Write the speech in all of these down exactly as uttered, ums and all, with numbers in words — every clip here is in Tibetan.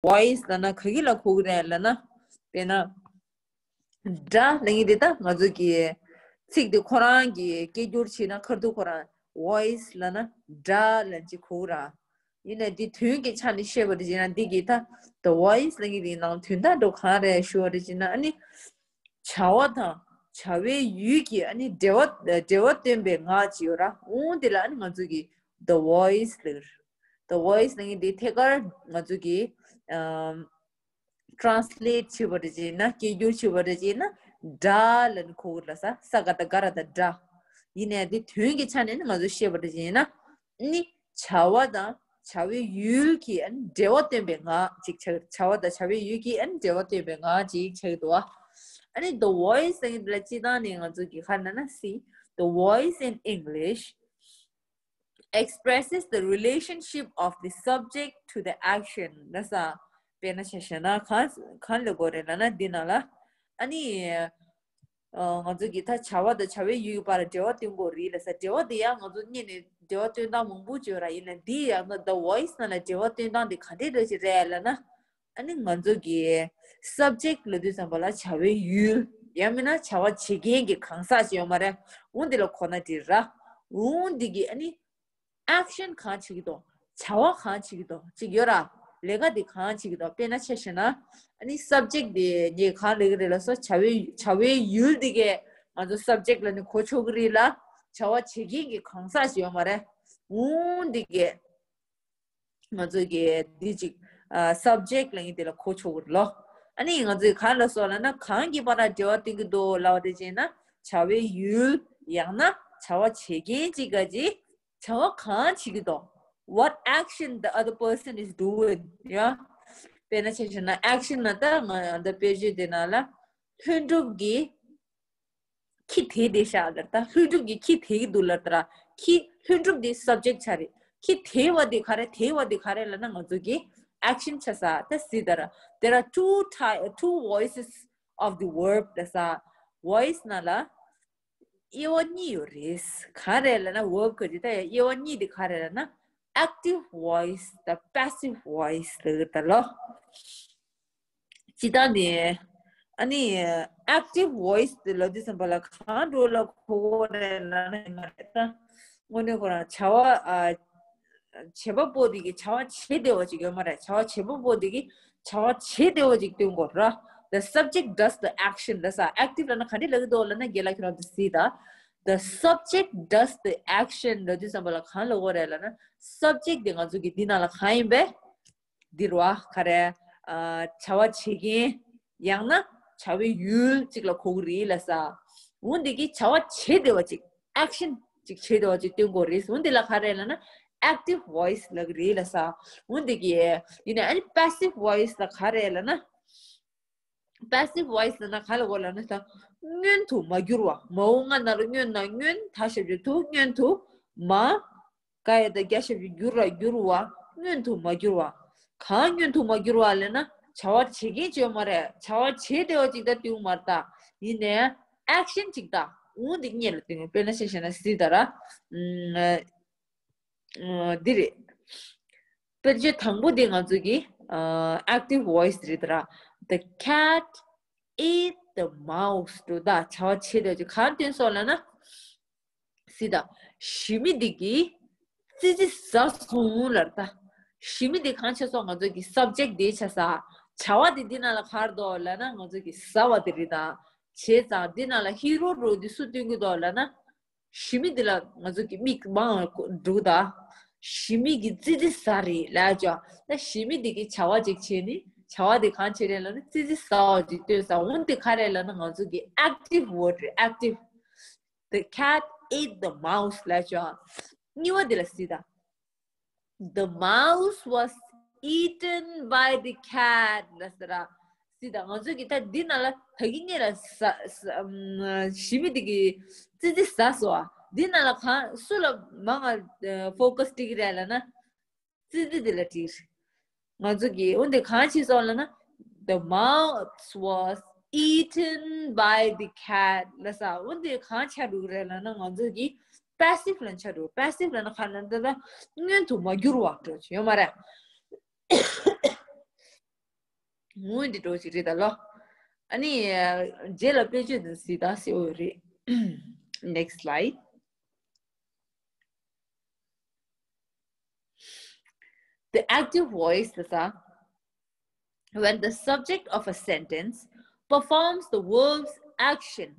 voice ལབ་ན་ག་གི་ལ་གོ་གི་རེད་ལབ་ན། དཔེར་ན། སྒྲ་ལབ་མཁན་དེ་ད་ང་ཚོ་གི་ཚིག་དེ་ཁོ་རང་གི་སྐད་སྒྱུར་བྱས་ན་ཁ་ཐུག་ཁོ་རང་voice ལབ་ན་སྒྲ་ལབ་ཅིག་གོ་གི་ར། ཡིན་ནའི་འདི་དོན་གྱི་ཆ་ནས་བཤད་པ་རེད་ཅེ་ན། འདི་གི་ད་the voice ལབ་མཁན་དེའི་ནང་དོན་དག་འགྲོ་གང་རེད་ཞུ་བ་རེད་ཅེ་ན། ཨ་ནི་བྱ་བ་དང་བྱ་བའི་ཡུལ་གྱི་ཨ་ནི་འབྲེལ་བ་འབྲེལ་བ་སྟོན་པའི་ངག་ཅིག་ཡོད་ར། འོང་དེ་ལ་ཨ་ནི་ང་ཚོ་གི་the voice ལབ། the voice ལབ་མཁན་དེ་ཐད་ཀར་ང་ཚོ་གི་ཨམ། translate བྱེད་པ་རེད་ཅེ་ན། སྐད་སྒྱུར་བྱེད་པ་རེད་ཅེ་ན། སྒྲ་ལབ་ནི་གོ་གི་ར་ས། ས་ག་བཏགས་སྒ་ར་བཏགས་སྒྲ། ཡིན་ནའི་དེ་དོན་གྱི་ཆ་ནས་ནི་ང་ཚོ་བཤད་པ་རེད་ཅེ་ན། ནི་བྱ་བ་དང་བྱ་བའི་ཡུལ་གྱི་ཨ་ནི་འབྲེལ་བ་སྟོན་པའི་ངག་ཅིག་ཆགས། བྱ་བ་དང་བྱ་བའི་ཡུལ་གྱི་ཨ་ནི་འབྲེལ་བ་སྟོན་པའི་ངག་ཅིག་ཆགས་འདུག་བ། ཨ་ནི་the voice ཟེར་མཁན་དེ་ལ་སྤྱིར་བཏང་ནས་ང་ཚོ་གི་ཁ་ན་ན། see, the voice in English expresses the relationship of the subject to the action. ལབ་ས། དཔེར་ན་ཆ་བཞག་ན་གང་གང་ལབ་དགོས་རེད་ལབ་ན། འདི་ནང་ལ་ཨ་ནི་ཨ་ང་ཚོ་གི་ད་བྱ་བ་དང་བྱ་བའི་ཡུལ་གྱི་བར་ལ་འབྲེལ་བ་སྟོན་དགོས་རེད་ལབ་ས། འབྲེལ་བ་དེ་ཡང་ང་ཚོ་སྔོན་ནས་འབྲེལ་བ་སྟོན་སྟངས་མང་པོ་ཅིག་ཡོད་ར། ཡིན་ན་འདི་ཡང་ན་the voice ནང་ལ་འབྲེལ་བ་སྟོན་སྟངས་དེ་ག་འདྲས་འདྲ་ཅིག་རེད་ལབ་ན། ཨ་ནི་ང་ཚོ་གི་subject ལབ་དུས་ཙམ་པ་ལ་བྱ་བའི་ཡུལ། ཡང་མིན་ན་བྱ་བ་བྱེད་མཁན་གྱི་གང་ཟག་ཅིག་ཡོད་མ་རེད། འོང་འདི་ལ་གོ་ན་འགྲིག་ར། འོང་འདི་གི་ཨ་ནི་action གང་བྱེད་ཀྱི་འདུག་བྱ་བ་གང་བྱེད་ཀྱི་འདུག་ཅིག་ཡོད་ར། ལས་ཀ་འདི་གང་བྱེད་ཀྱི་འདུག་དཔེར་ན་ཆ་བཞག་ན། ཨ་ནི་subject འདི་ངས་གང་ལབ་ཀྱི་རེད་ལབ་སོ། བྱ་བའི་བྱ་བའི་ཡུལ་འདི་གས་ང་ཚོ་subject ལབ་ནི་གོ་ཆོག་གི་རེད་ལ། བྱ་བ་བྱེད་མཁན་གྱི་གང་ཟག་ཅིག་ཡོད་མ་རེད། འོང་འདི་གས། ང་ཚོ་གི་འདི་ཅིག་ཨ་subject ལབ་མཁན་དེ་ལ་གོ་ཆོག་གི་རེད་ལོ། ཨ་ནི་ང་ཚོས་གང་ལབ་སོང་ལབ་ན། གང་གི་བར་ལ་འབྲེལ་བ་སྟོན་གྱི་འདུག་ལབ་པ་དེ་བྱས་ན། བྱ་བའི་ཡུལ། ཡང་ན་བྱ་བ་བྱེད་མཁན་ཅིག་ག་ཅིག་བྱ་བ་གང་བྱེད་ཀྱི་འདུག what action the other person is doing. ཡ། དཔེར་ན་ཆ་བཞག་ན་action ལབ་ད་ང་ད་དཔེ་བརྗོད་དེ་ནང་ལ་ལྷུན་གྲུབ་ཀྱིས་ཁྱི་དེད་བསྡད་ཤག་ལབ་ད། ལྷུན་གྲུབ་ཀྱིས་ཁྱི་དེད་ཀྱི་འདུག་ལབ་ད་ར། ཁྱི་ལྷུན་གྲུབ་དེ་subject ཆགས་རེད། ཁྱི་དེད་པ་དེ་ག་རེ། དེད་པ་དེ་ག་རེ་ལབ་ན་ང་ཚོ་གི་action ཆགས་ས། ད་གཟིགས་དང་། There are two type, two voices of the verb ལབ་ས། voice ནང་ལ་དབྱེ་བ་གཉིས་ཡོད་རེད། ག་རེ་ལབ་ན་verb ག་ཅིག་ད་དབྱེ་བ་གཉིས་དེ་ག་རེ་ལབ་ན་active voice དང་passive voice ལབ་ཀྱི་ད་ལོ། སྤྱིར་བཏང་ནས་ཨ་ནི་active voice དེ་ལབ་དུས་ཙམ་པ་ལ་གང་འགྲོ་ལ་གོ་གོ་རེད་ལབ་ན། ཡིན་ན་རེད་ད། དངོས་གནས་ཁོ་རང་བྱ་བ་ཨ་བྱེད་པ་པོ་དེ་གིས་བྱ་བ་བྱེད་བདེ་བ་ཅིག་ཡོད་མ་རེད། བྱ་བ་བྱེད་པ་པོ་དེ་གིས་བྱ་བ་བྱེད་བདེ་བ་ཅིག་སྟོན་དགོས་ར། The subject does the action ལབ་ས། active ལབ་ན་ག་འདྲས་ལབ་ཀྱི་འདུག་ལབ་ན། རྒན་ལགས་ཁྱེད་རང་ཚོ་གཟིགས་དང་། The subject does the action ལབ་དུས་ཙམ་པ་ལ་གང་ལབ་དགོས་རེད་ལབ་ན། subject དེ་ང་ཚོ་གི་འདི་ནང་ལ་གང་ཡིན་པས། འདི་རུ་བ་ག་རེ། ཨ་བྱ་བ་བྱེད་མཁན། ཡང་ན་བྱ་བའི་ཡུལ་ཅིག་ལ་གོ་གི་རེད་ལབ་ས། འོ་འདི་གིས་བྱ་བ་བྱེད་བདེ་བ་ཅིག action ཅིག་བྱེད་བདེ་བ་ཅིག་སྟོན་དགོས་རེད། འོ་འདི་ལ་ག་རེ་ལབ་ན་active voice ལབ་གི་རེད་ལབ་ས། འོ་འདི་གིས་ཡིན་ན་ཨ་ནི་passive voice ལ་ག་རེ་ལབ་ན། passive voice ལབ་ན་ག་ལ་གོ་ལབ་ན་ད། མངོན་དུ་མ་གྱུར་བ། མ་འོ་ང་ན་རོ་མངོན་ན་མངོན། ད་ཞབས་ཀྱུ་དུ། མངོན་དུ་མ། ག་ཡ་བཏགས་གྱ་ཞབས་ཀྱུ་གྱུ་ར་གྱུར་བ། མངོན་དུ་མ་གྱུར་བ། གང་མངོན་དུ་མ་གྱུར་བ་ལབ་ན་བྱ་བ་བྱེད་མཁན་ཅིག་ཡོད་མ་རེད། བྱ་བ་བྱེད་བདེ་བ་ཅིག་ད་སྟོན་གྱི་མ་རེད་ད། ཡིན་ནའི་action ཅིག་ད། འོ་འདི་སྔོན་ལ་སྟོན་གྱི། དཔེར་ན་ཆ་བཞག་ན་གཟིགས་དང་ར། ཨ་འདི་རེད། དཔེར་བརྗོད་དང་པོ་འདི་ང་ཚོ་གི་ཨ་active voice རེད་ད་ར། The cat ate the mouse འདུག་ད་བྱ་བ་བྱེད་བདེ་བ་ཅིག་གང་སྟོན་སོང་ལབ་ན། གཟིགས་དང་། ཞི་མི་འདི་གིས་ཙི་ཙི་ཟ་སོང་ལབ་ད། ཞི་མི་འདི་གང་ཆགས་སོང་། ང་ཚོ་གི་subject འདི་ཆགས་ས། བྱ་བ་འདི་འདི་ནང་ལ་ག་རེ་འདུག་ལབ་ན་ང་ཚོ་གི་ཟ་བ་འདི་རེད་ད། བྱས་ཙང་འདི་ནང་ལ་hero role འདི་སུ་སྟོན་གྱི་འདུག་ལབ་ན། ཞི་མི་འདི་ལ་ང་ཚོ་གི་མིག་མང་འགྲོ་གི་ད། ཞི་མི་གིས་ཙི་ཙི་ཟ་རེད་ལབ་ཅོ། ད་ཞི་མི་འདི་གིས་བྱ་བ་ཅིག་བྱས་ནི་བྱ་བ་འདི་གང་བྱས་རེད་ལབ་ན་ཙི་ཙི་ཟ་བ་ཅིག་སྟོན་ས། འོ་འདི་ག་རེ་ལབ་ན་ང་ཚོ་གི་active word རེད། active The cat ate the mouse ལབ་ཅོ། གཉིས་པ་འདི་ལ་གཟིགས་དང་། The mouse was eaten by the cat ལབ་ཟེར་ར། གཟིགས་དང་། ང་ཚོ་གི་ད་འདི་ནང་ལ་ད་གིན་སྔོན་ལ་ཟ་ཟ་ཨམ་ཞི་མི་འདི་གིས་ཙི་ཙི་ཟ་སོང་བ། འདི་ནང་ལ་གང་སུ་ལ་མང་ང་focus སྤྲད་ཀྱི་རེད་ལབ་ན། ཙི་ཙི་འདི་ལ་བྲིས། ང་ཚོ་གིས་འོ་འདི་གང་བྱས་སོང་ལབ་ན། The mouse was eaten by the cat ལབ་ས། འོ་འདི་གང་ཆགས་འགྲོ་གི་རེད་ལབ་ན། ང་ཚོ་གིས་passive ལ་ཆགས་འགྲོ། passive ལབ་ན་ག་ལབ་ན་ད་ལྟ་མངོན་དུ་མ་གྱུར་བ་འགྲོ་ཡོད་མ་རེད། ངོས་འདི་འགྲོ་ཞིག་རེད་ད་ལོ། ཨ་ནི་རྗེས་ལ་དཔེ་བརྗོད་འདི་སྲིད་ད་སྲིད་འོ་རེད། Next slide. The active voice is a, when the subject of a sentence performs the verb's action,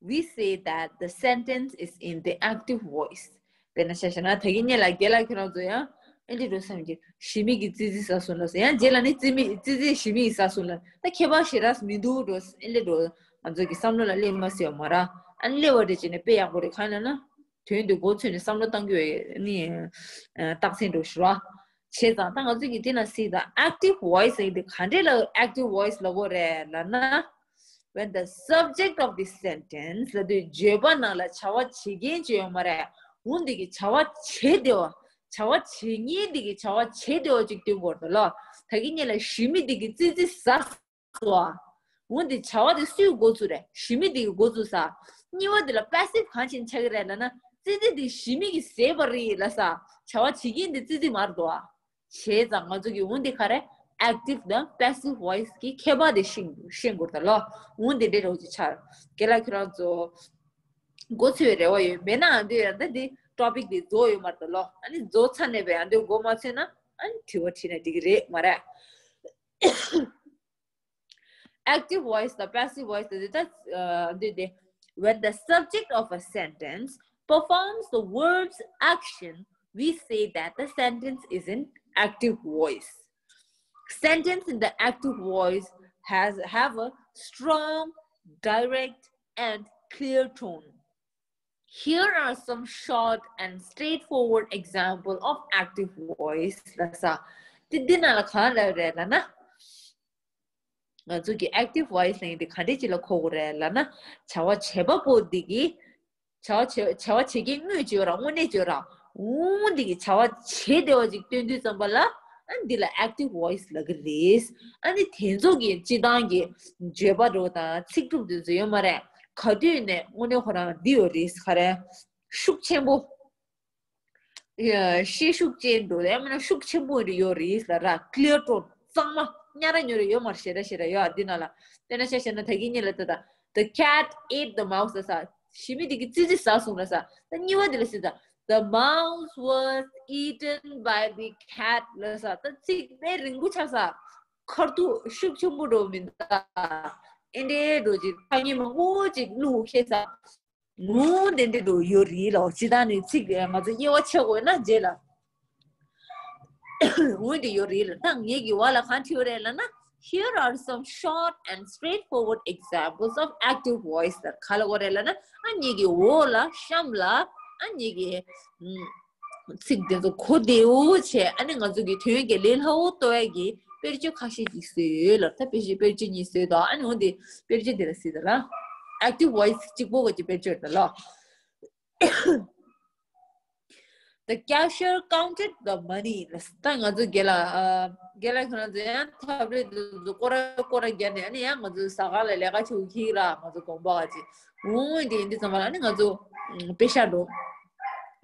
we say that the sentence is in the active voice. དཔེར་ན་ཆ་བཞག་ན་ད་གིན་ཉེ་ལ་རྒན་ལགས་ཁྱོད་རང་ཚོ་ཡང་ཨེ་འདྲི་འགྲོ་བསམ་གྱི་ཞི་མི་གི་ཙི་ཙི་ཟ་སོང་ལ་ཟེར། ཡང་རྗེས་ལ་ནི་ཙི་མི་ཙི་ཙི་ཞི་མི་གི་ཟ་སོང་ལ་ད་ཁྱད་པར་ཞེ་དྲག་མི་འདུག་འགྲོ་ཨེ་འདྲི་འགྲོ། ང་ཚོ་གི་བསམ་བློ་ལ་སླེབས་མ་སྲིད་པ་མ་ར། ཨ་ནི་སླེབས་པ་འདྲ་བྱས་ནས་དཔེ་ཡག་པོ་རེད། གང་ཡིན་ལབ་ན། དོན་དེ་མགོ་ཚོས་ནས་བསམ་བློ་བཏང་རྒྱུ་ནི་རྟགས་མཚན་འགྲོ་ཞུ་བ། བྱས་ཙང་ད་ང་ཚོ་གི་དེ་ན་སྲིད་ད་active voice ཡིན་དེ་ག་འདྲས་ལ་active voice ལབ་དགོས་རེད་ལབ་ན། When the subject of the sentence ལབ་དུས་བརྗོད་པ་ནང་ལ་བྱ་བ་བྱེད་མཁན་ཅིག་ཡོད་མ་རེད། འོ་འདི་གི་བྱ་བ་བྱེད་བདེ་བ། བྱ་བ་བྱེད་མཁན་འདི་གི་བྱ་བ་བྱེད་བདེ་བ་ཅིག་སྟོན་དགོས་རེད་ལ། ད་གིན་ཉེ་ལ་ཞི་མི་འདི་གི་ཙི་ཙི་ཟ། སོ། འོ་འདི་བྱ་བ་དེ་སུས་འགོ་བཙུགས་རེད། ཞི་མི་དེ་གིས་འགོ་བཙུགས་ས། གཉིས་པ་དེ་ལ་passive གང་བྱས་ནས་ཆགས་ཀྱི་རེད་ལབ་ན། ཙི་ཙི་དེ་ཞི་མི་གིས་བཟས་པ་རེད་ལབ་ས། བྱ་བ་བྱེད་མཁན་དེ་ཙི་ཙི་མ་རེད་དོ། བྱས་ཙང་ང་ཚོ་གིས་འོ་འདི་ག་རེ། active དང་passive voice གི་ཁྱད་པར་དེ་ཤེས་ཤེས་དགོས་རེད་ད་ལོ། འོ་འདི་འདྲའི་རོགས་ཀྱི་ཆར། རྒན་ལགས་ཁྱོད་རང་ཚོ་མགོ་ཚོས་རེ་བ་ཡོད་མེད་ན། ཨ་འདི་ཡང་ད་འདི་topic འདི་རྫོགས་ཡོད་མ་རེད་ད་ལོ། ཨ་ནི་རྫོགས་ཚར་ནས་བས་ཨ་འདི་མགོ་མ་ཚོས་ན་ཨ་ནི་དྲི་བ་དྲིས་ན་འགྲིག་གི་རེད་མ་རེད། Active voice དང་passive voice དེ་ད་འདི་དེ། When the subject of a sentence performs the verb's action, we say that the sentence is in active voice. Sentence in the active voice has have a strong, direct, and clear tone. Here are some short and straightforward example of active voice. ལ་ས། དེ་འདི་ན་ལ་གང་ལ་རེད་ལ་ན། ང་ཚོ་གི་active voice ལ་ཡིན་དེ་ག་འདྲས་ཅིག་ལ་གོ་དགོས་རེད་ལ་ན། བྱ་བ་བྱེད་པ་པོ་འདི་གི། བྱ་བ་བྱེད་བྱ་བ་བྱེད་མཁན་དངོས་ཅིག་ཡོད་ར་དངོས་གནས་ཅིག་ཡོད་ར། འོ་འདི་གི་བྱ་བ་བྱེད་བདེ་བ་ཅིག་སྟོན་དུས་ཙམ་པ་ལ། ཨ་འདི་ལ་active voice ལབ་ཀྱི་རེད། ཨ་ནི་དེ་ཚོ་གི་སྤྱི་བཏང་གི་བརྗོད་པ་འགྲོ་དང་ཚིག་གྲུབ་དེ་ཚོ་ཡོད་མ་རེད། ག་དུས་ནས་དངོས་གནས་ཁོ་རང་འདི་ཡོད་རེད་ག་རེ། ཤུགས་ཆེན་པོ། ཡ། ཤེད་ཤུགས་ཅན་འགྲོ་ཡ་མིན་ན་ཤུགས་ཆེན་པོ་ཡོད་རེད་ལ་ར། clear tone གཙང་མ་ཉ་ར་ཉོ་ར་ཡོད་མ་རེད། ཞེ་དྲག་ཞེ་དྲག་ཡོད་ཨ་འདི་ན་ལ། དཔེར་ན་ཆ་བཞག་ན་ད་གིན་ཉིན་ལ་ད་ད། The cat ate the mouse ལ་ས། ཞི་མི་དེ་གི་ཙི་ཙི་ཟ་སོང་ལ་ས། ད་གཉིས་པ་དེ་ལ་སི་ད། The mouse was eaten by the cat ལ་ས། ད་ཚིག་དཔེ་རིང་པོ་ཆགས་ས། ཁར་ཐུག་ཤུགས་ཆེན་པོ་འགྲོ་མིན་ད། ཨེ་འདྲའི་འགྲོ་ཅིག་ཐ་སྙད་མང་པོ་ཅིག་བླུག་ཤེས་ས། ངུ་དེ་འདྲ་འགྲོ་ཡོད་རེད་ལ། ཇི་ལྟར་ནི་ཚིག་ང་ཚོ་དབྱེ་བ་ཕྱེ་དགོས་ན་རྗེས་ལ། འོན་ཏེ་ཡོད་རེད་ལ། ད་ངེད་ཀྱི་བ་ལ་གང་བྲིས་ཡོད་རེད་ལ་ན། Here are some short and straightforward examples of active voice ལ་ག་ལ་གོ་རེད་ལ་ན། ཨ་ངེད་ཀྱི་འོ་ལ་གཤམ་ལ་ཨ་ངེད་ཀྱི་ཚིག་དེ་ཚོ་གོ་བདེ་བོ་བྱས། ཨ་ནི་ང་ཚོ་གི་དོན་གྱི་ལས་སླ་བོ་གཏོད་ཡ་གི་དཔེར་བརྗོད་ཁ་ཤས་ཅིག་བཟོས་ཡོད་ལ། ད་དཔེར་བརྗོད་དཔེར་བརྗོད་གཉིས་བཟོས་དང་། ཨ་ནི་འོ་དེ་དཔེར་བརྗོད་དེ་ལ་ཟེར་ད་ལ། active voice གཅིག་པོ་གི་དཔེར་བརྗོད་ད་ལ། The cashier counted the money. ད་ང་ཚོ་རྒན་ལགས་རྒན་ལགས་ཁྱོད་རང་ཚོ་ཡང་ཐབས་རེ་དུ་སྐོར་ར་སྐོར་ར་རྒྱབ་ནས། ཨ་ནི་ཡང་ང་ཚོ་ཟ་ཁང་ལ་ལས་ཀ་བྱེད་ཀྱི་ར། ང་ཚོ་དགོན་པ་ཅིག་འོང་དེ་འདི་ཚང་མ་ལ་ཨ་ནི་ང་ཚོ་པེ་ཤ་འགྲོ།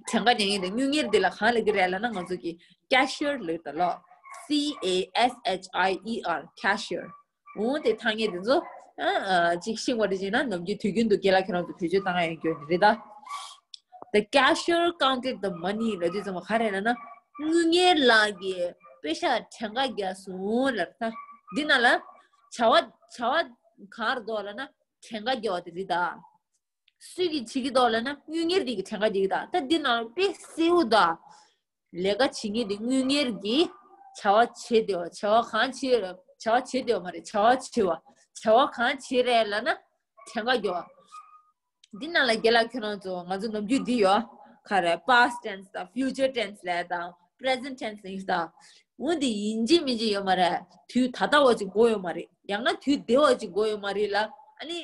གྲངས་ཀ་ཉན་མཁན་དེ་དངུལ་གཉེར་དེ་ལ་གང་ལབ་ཀྱི་རེད་ལབ་ན། ང་ཚོ་གི་cashier ལབ་ད་ལ། C A S H I E R cashier. འོ་དེ་ཐ་སྙད་དེ་ཚོ་ཨ་ཨ་ཅིག་ཤེས་པ་རེད་ཅེ་ན། ནམ་རྒྱུན་དུས་རྒྱུན་དུ་རྒན་ལགས་ཁྱེད་རང་ཚོ་བེད་སྤྱོད་བཏང་ཡ་ཡོད་རེད་ད། The cashier counted the money ལབ་དུས་ཙམ་པ་ག་རེ་ལབ་ན། དངུལ་གཉེར་ལགས་ཀྱིས་པེ་ཤ་གྲངས་ཀ་བརྒྱབ་སོང་ལབ་ད། འདི་ན་ལ་བྱ་བ་བྱ་བ་གང་རེད་འདུག་ལབ་ན། གྲངས་ཀ་བརྒྱབ་པ་དེ་རེད་ད། སུས་ཀྱིས་བྱེད་ཀྱི་འདུག་ལབ་ན། དངུལ་གཉེར་དེ་གིས་གྲངས་ཀ་བརྒྱབ་ཀྱི་ད། ད་འདི་ན་དཔེ་གསལ་པོ་ད། ལས་ཀ་བྱེད་མཁན་དེ་དངུལ་གཉེར་གྱིས་བྱ་བ་བྱེད་བདེ་བ། བྱ་བ་གང་བྱེད་རེད། བྱ་བ་བྱེད་བདེ་བ་མ་རེད། བྱ་བ་བྱེད་པ། བྱ་བ་གང་བྱེད་རེད་ལབ་ན་གྲངས་ཀ་བརྒྱབ་པ། འདི་ནང་ལ་རྒན་ལགས་ཁྱོད་རང་ཚོ་ང་ཚོ་ནམ་རྒྱུན་འདི་ཡོད་ག་རེ། past tense དང་future tense ལབ་དང་present tense ལབ་ཡིན་ད། འོ་འདི་ཡིན་གཅིག་མིན་གཅིག་ཡོད་མ་རེད། དུས་ད་ལྟ་བ་ཅིག་དགོས་ཡོད་མ་རེད། ཡང་ན་དུས་འདི་བ་ཅིག་དགོས་ཡོད་མ་རེད་ལ། ཨ་ནི་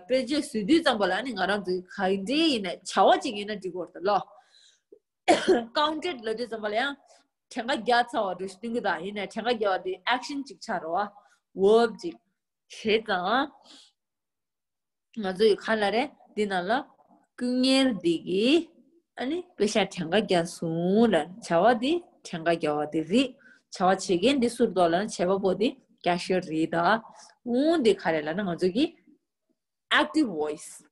དཔེར་བརྗོད་བཟོ་དུས་ཙམ་པ་ལ་ཨ་ནི་ང་རང་ཚོ་ག་འདྲའི་ཡིན་ན་བྱ་བ་ཅིག་ཡིན་ན་འགྲིག་གི་རེད་ད་ལོ། Counted ལབ་དུས་ཙམ་པ་ལ་ཡང་གྲངས་ཀ་བརྒྱབ་ཚར་བ་འདྲ་ཞིག་སྟོན་གྱི་ད། ཡིན་ནའི་གྲངས་ཀ་བརྒྱབ་པ་དེ་action ཅིག་ཆགས་རེད་བ། verb ཅིག་བྱས་ཙང་། ང་ཚོ་ཡི་ག་ལ་རེད། འདི་ནང་ལ་དངུལ་གཉེར་འདི་གིས་ཨ་ནི་པེ་ཤ་གྲངས་ཀ་བརྒྱབ་སོང་ལ། བྱ་བ་འདི་གྲངས་ཀ་བརྒྱབ་པ་དེ་རེད། བྱ་བ་བྱེད་མཁན་འདི་སུ་རེད་འདུག་ལབ་ན། བྱེད་པ་པོ་འདི་ cashier རེད་ད། འོ་འདི་ག་རེ་ལབ་ན་ང་ཚོ་གི་active voice།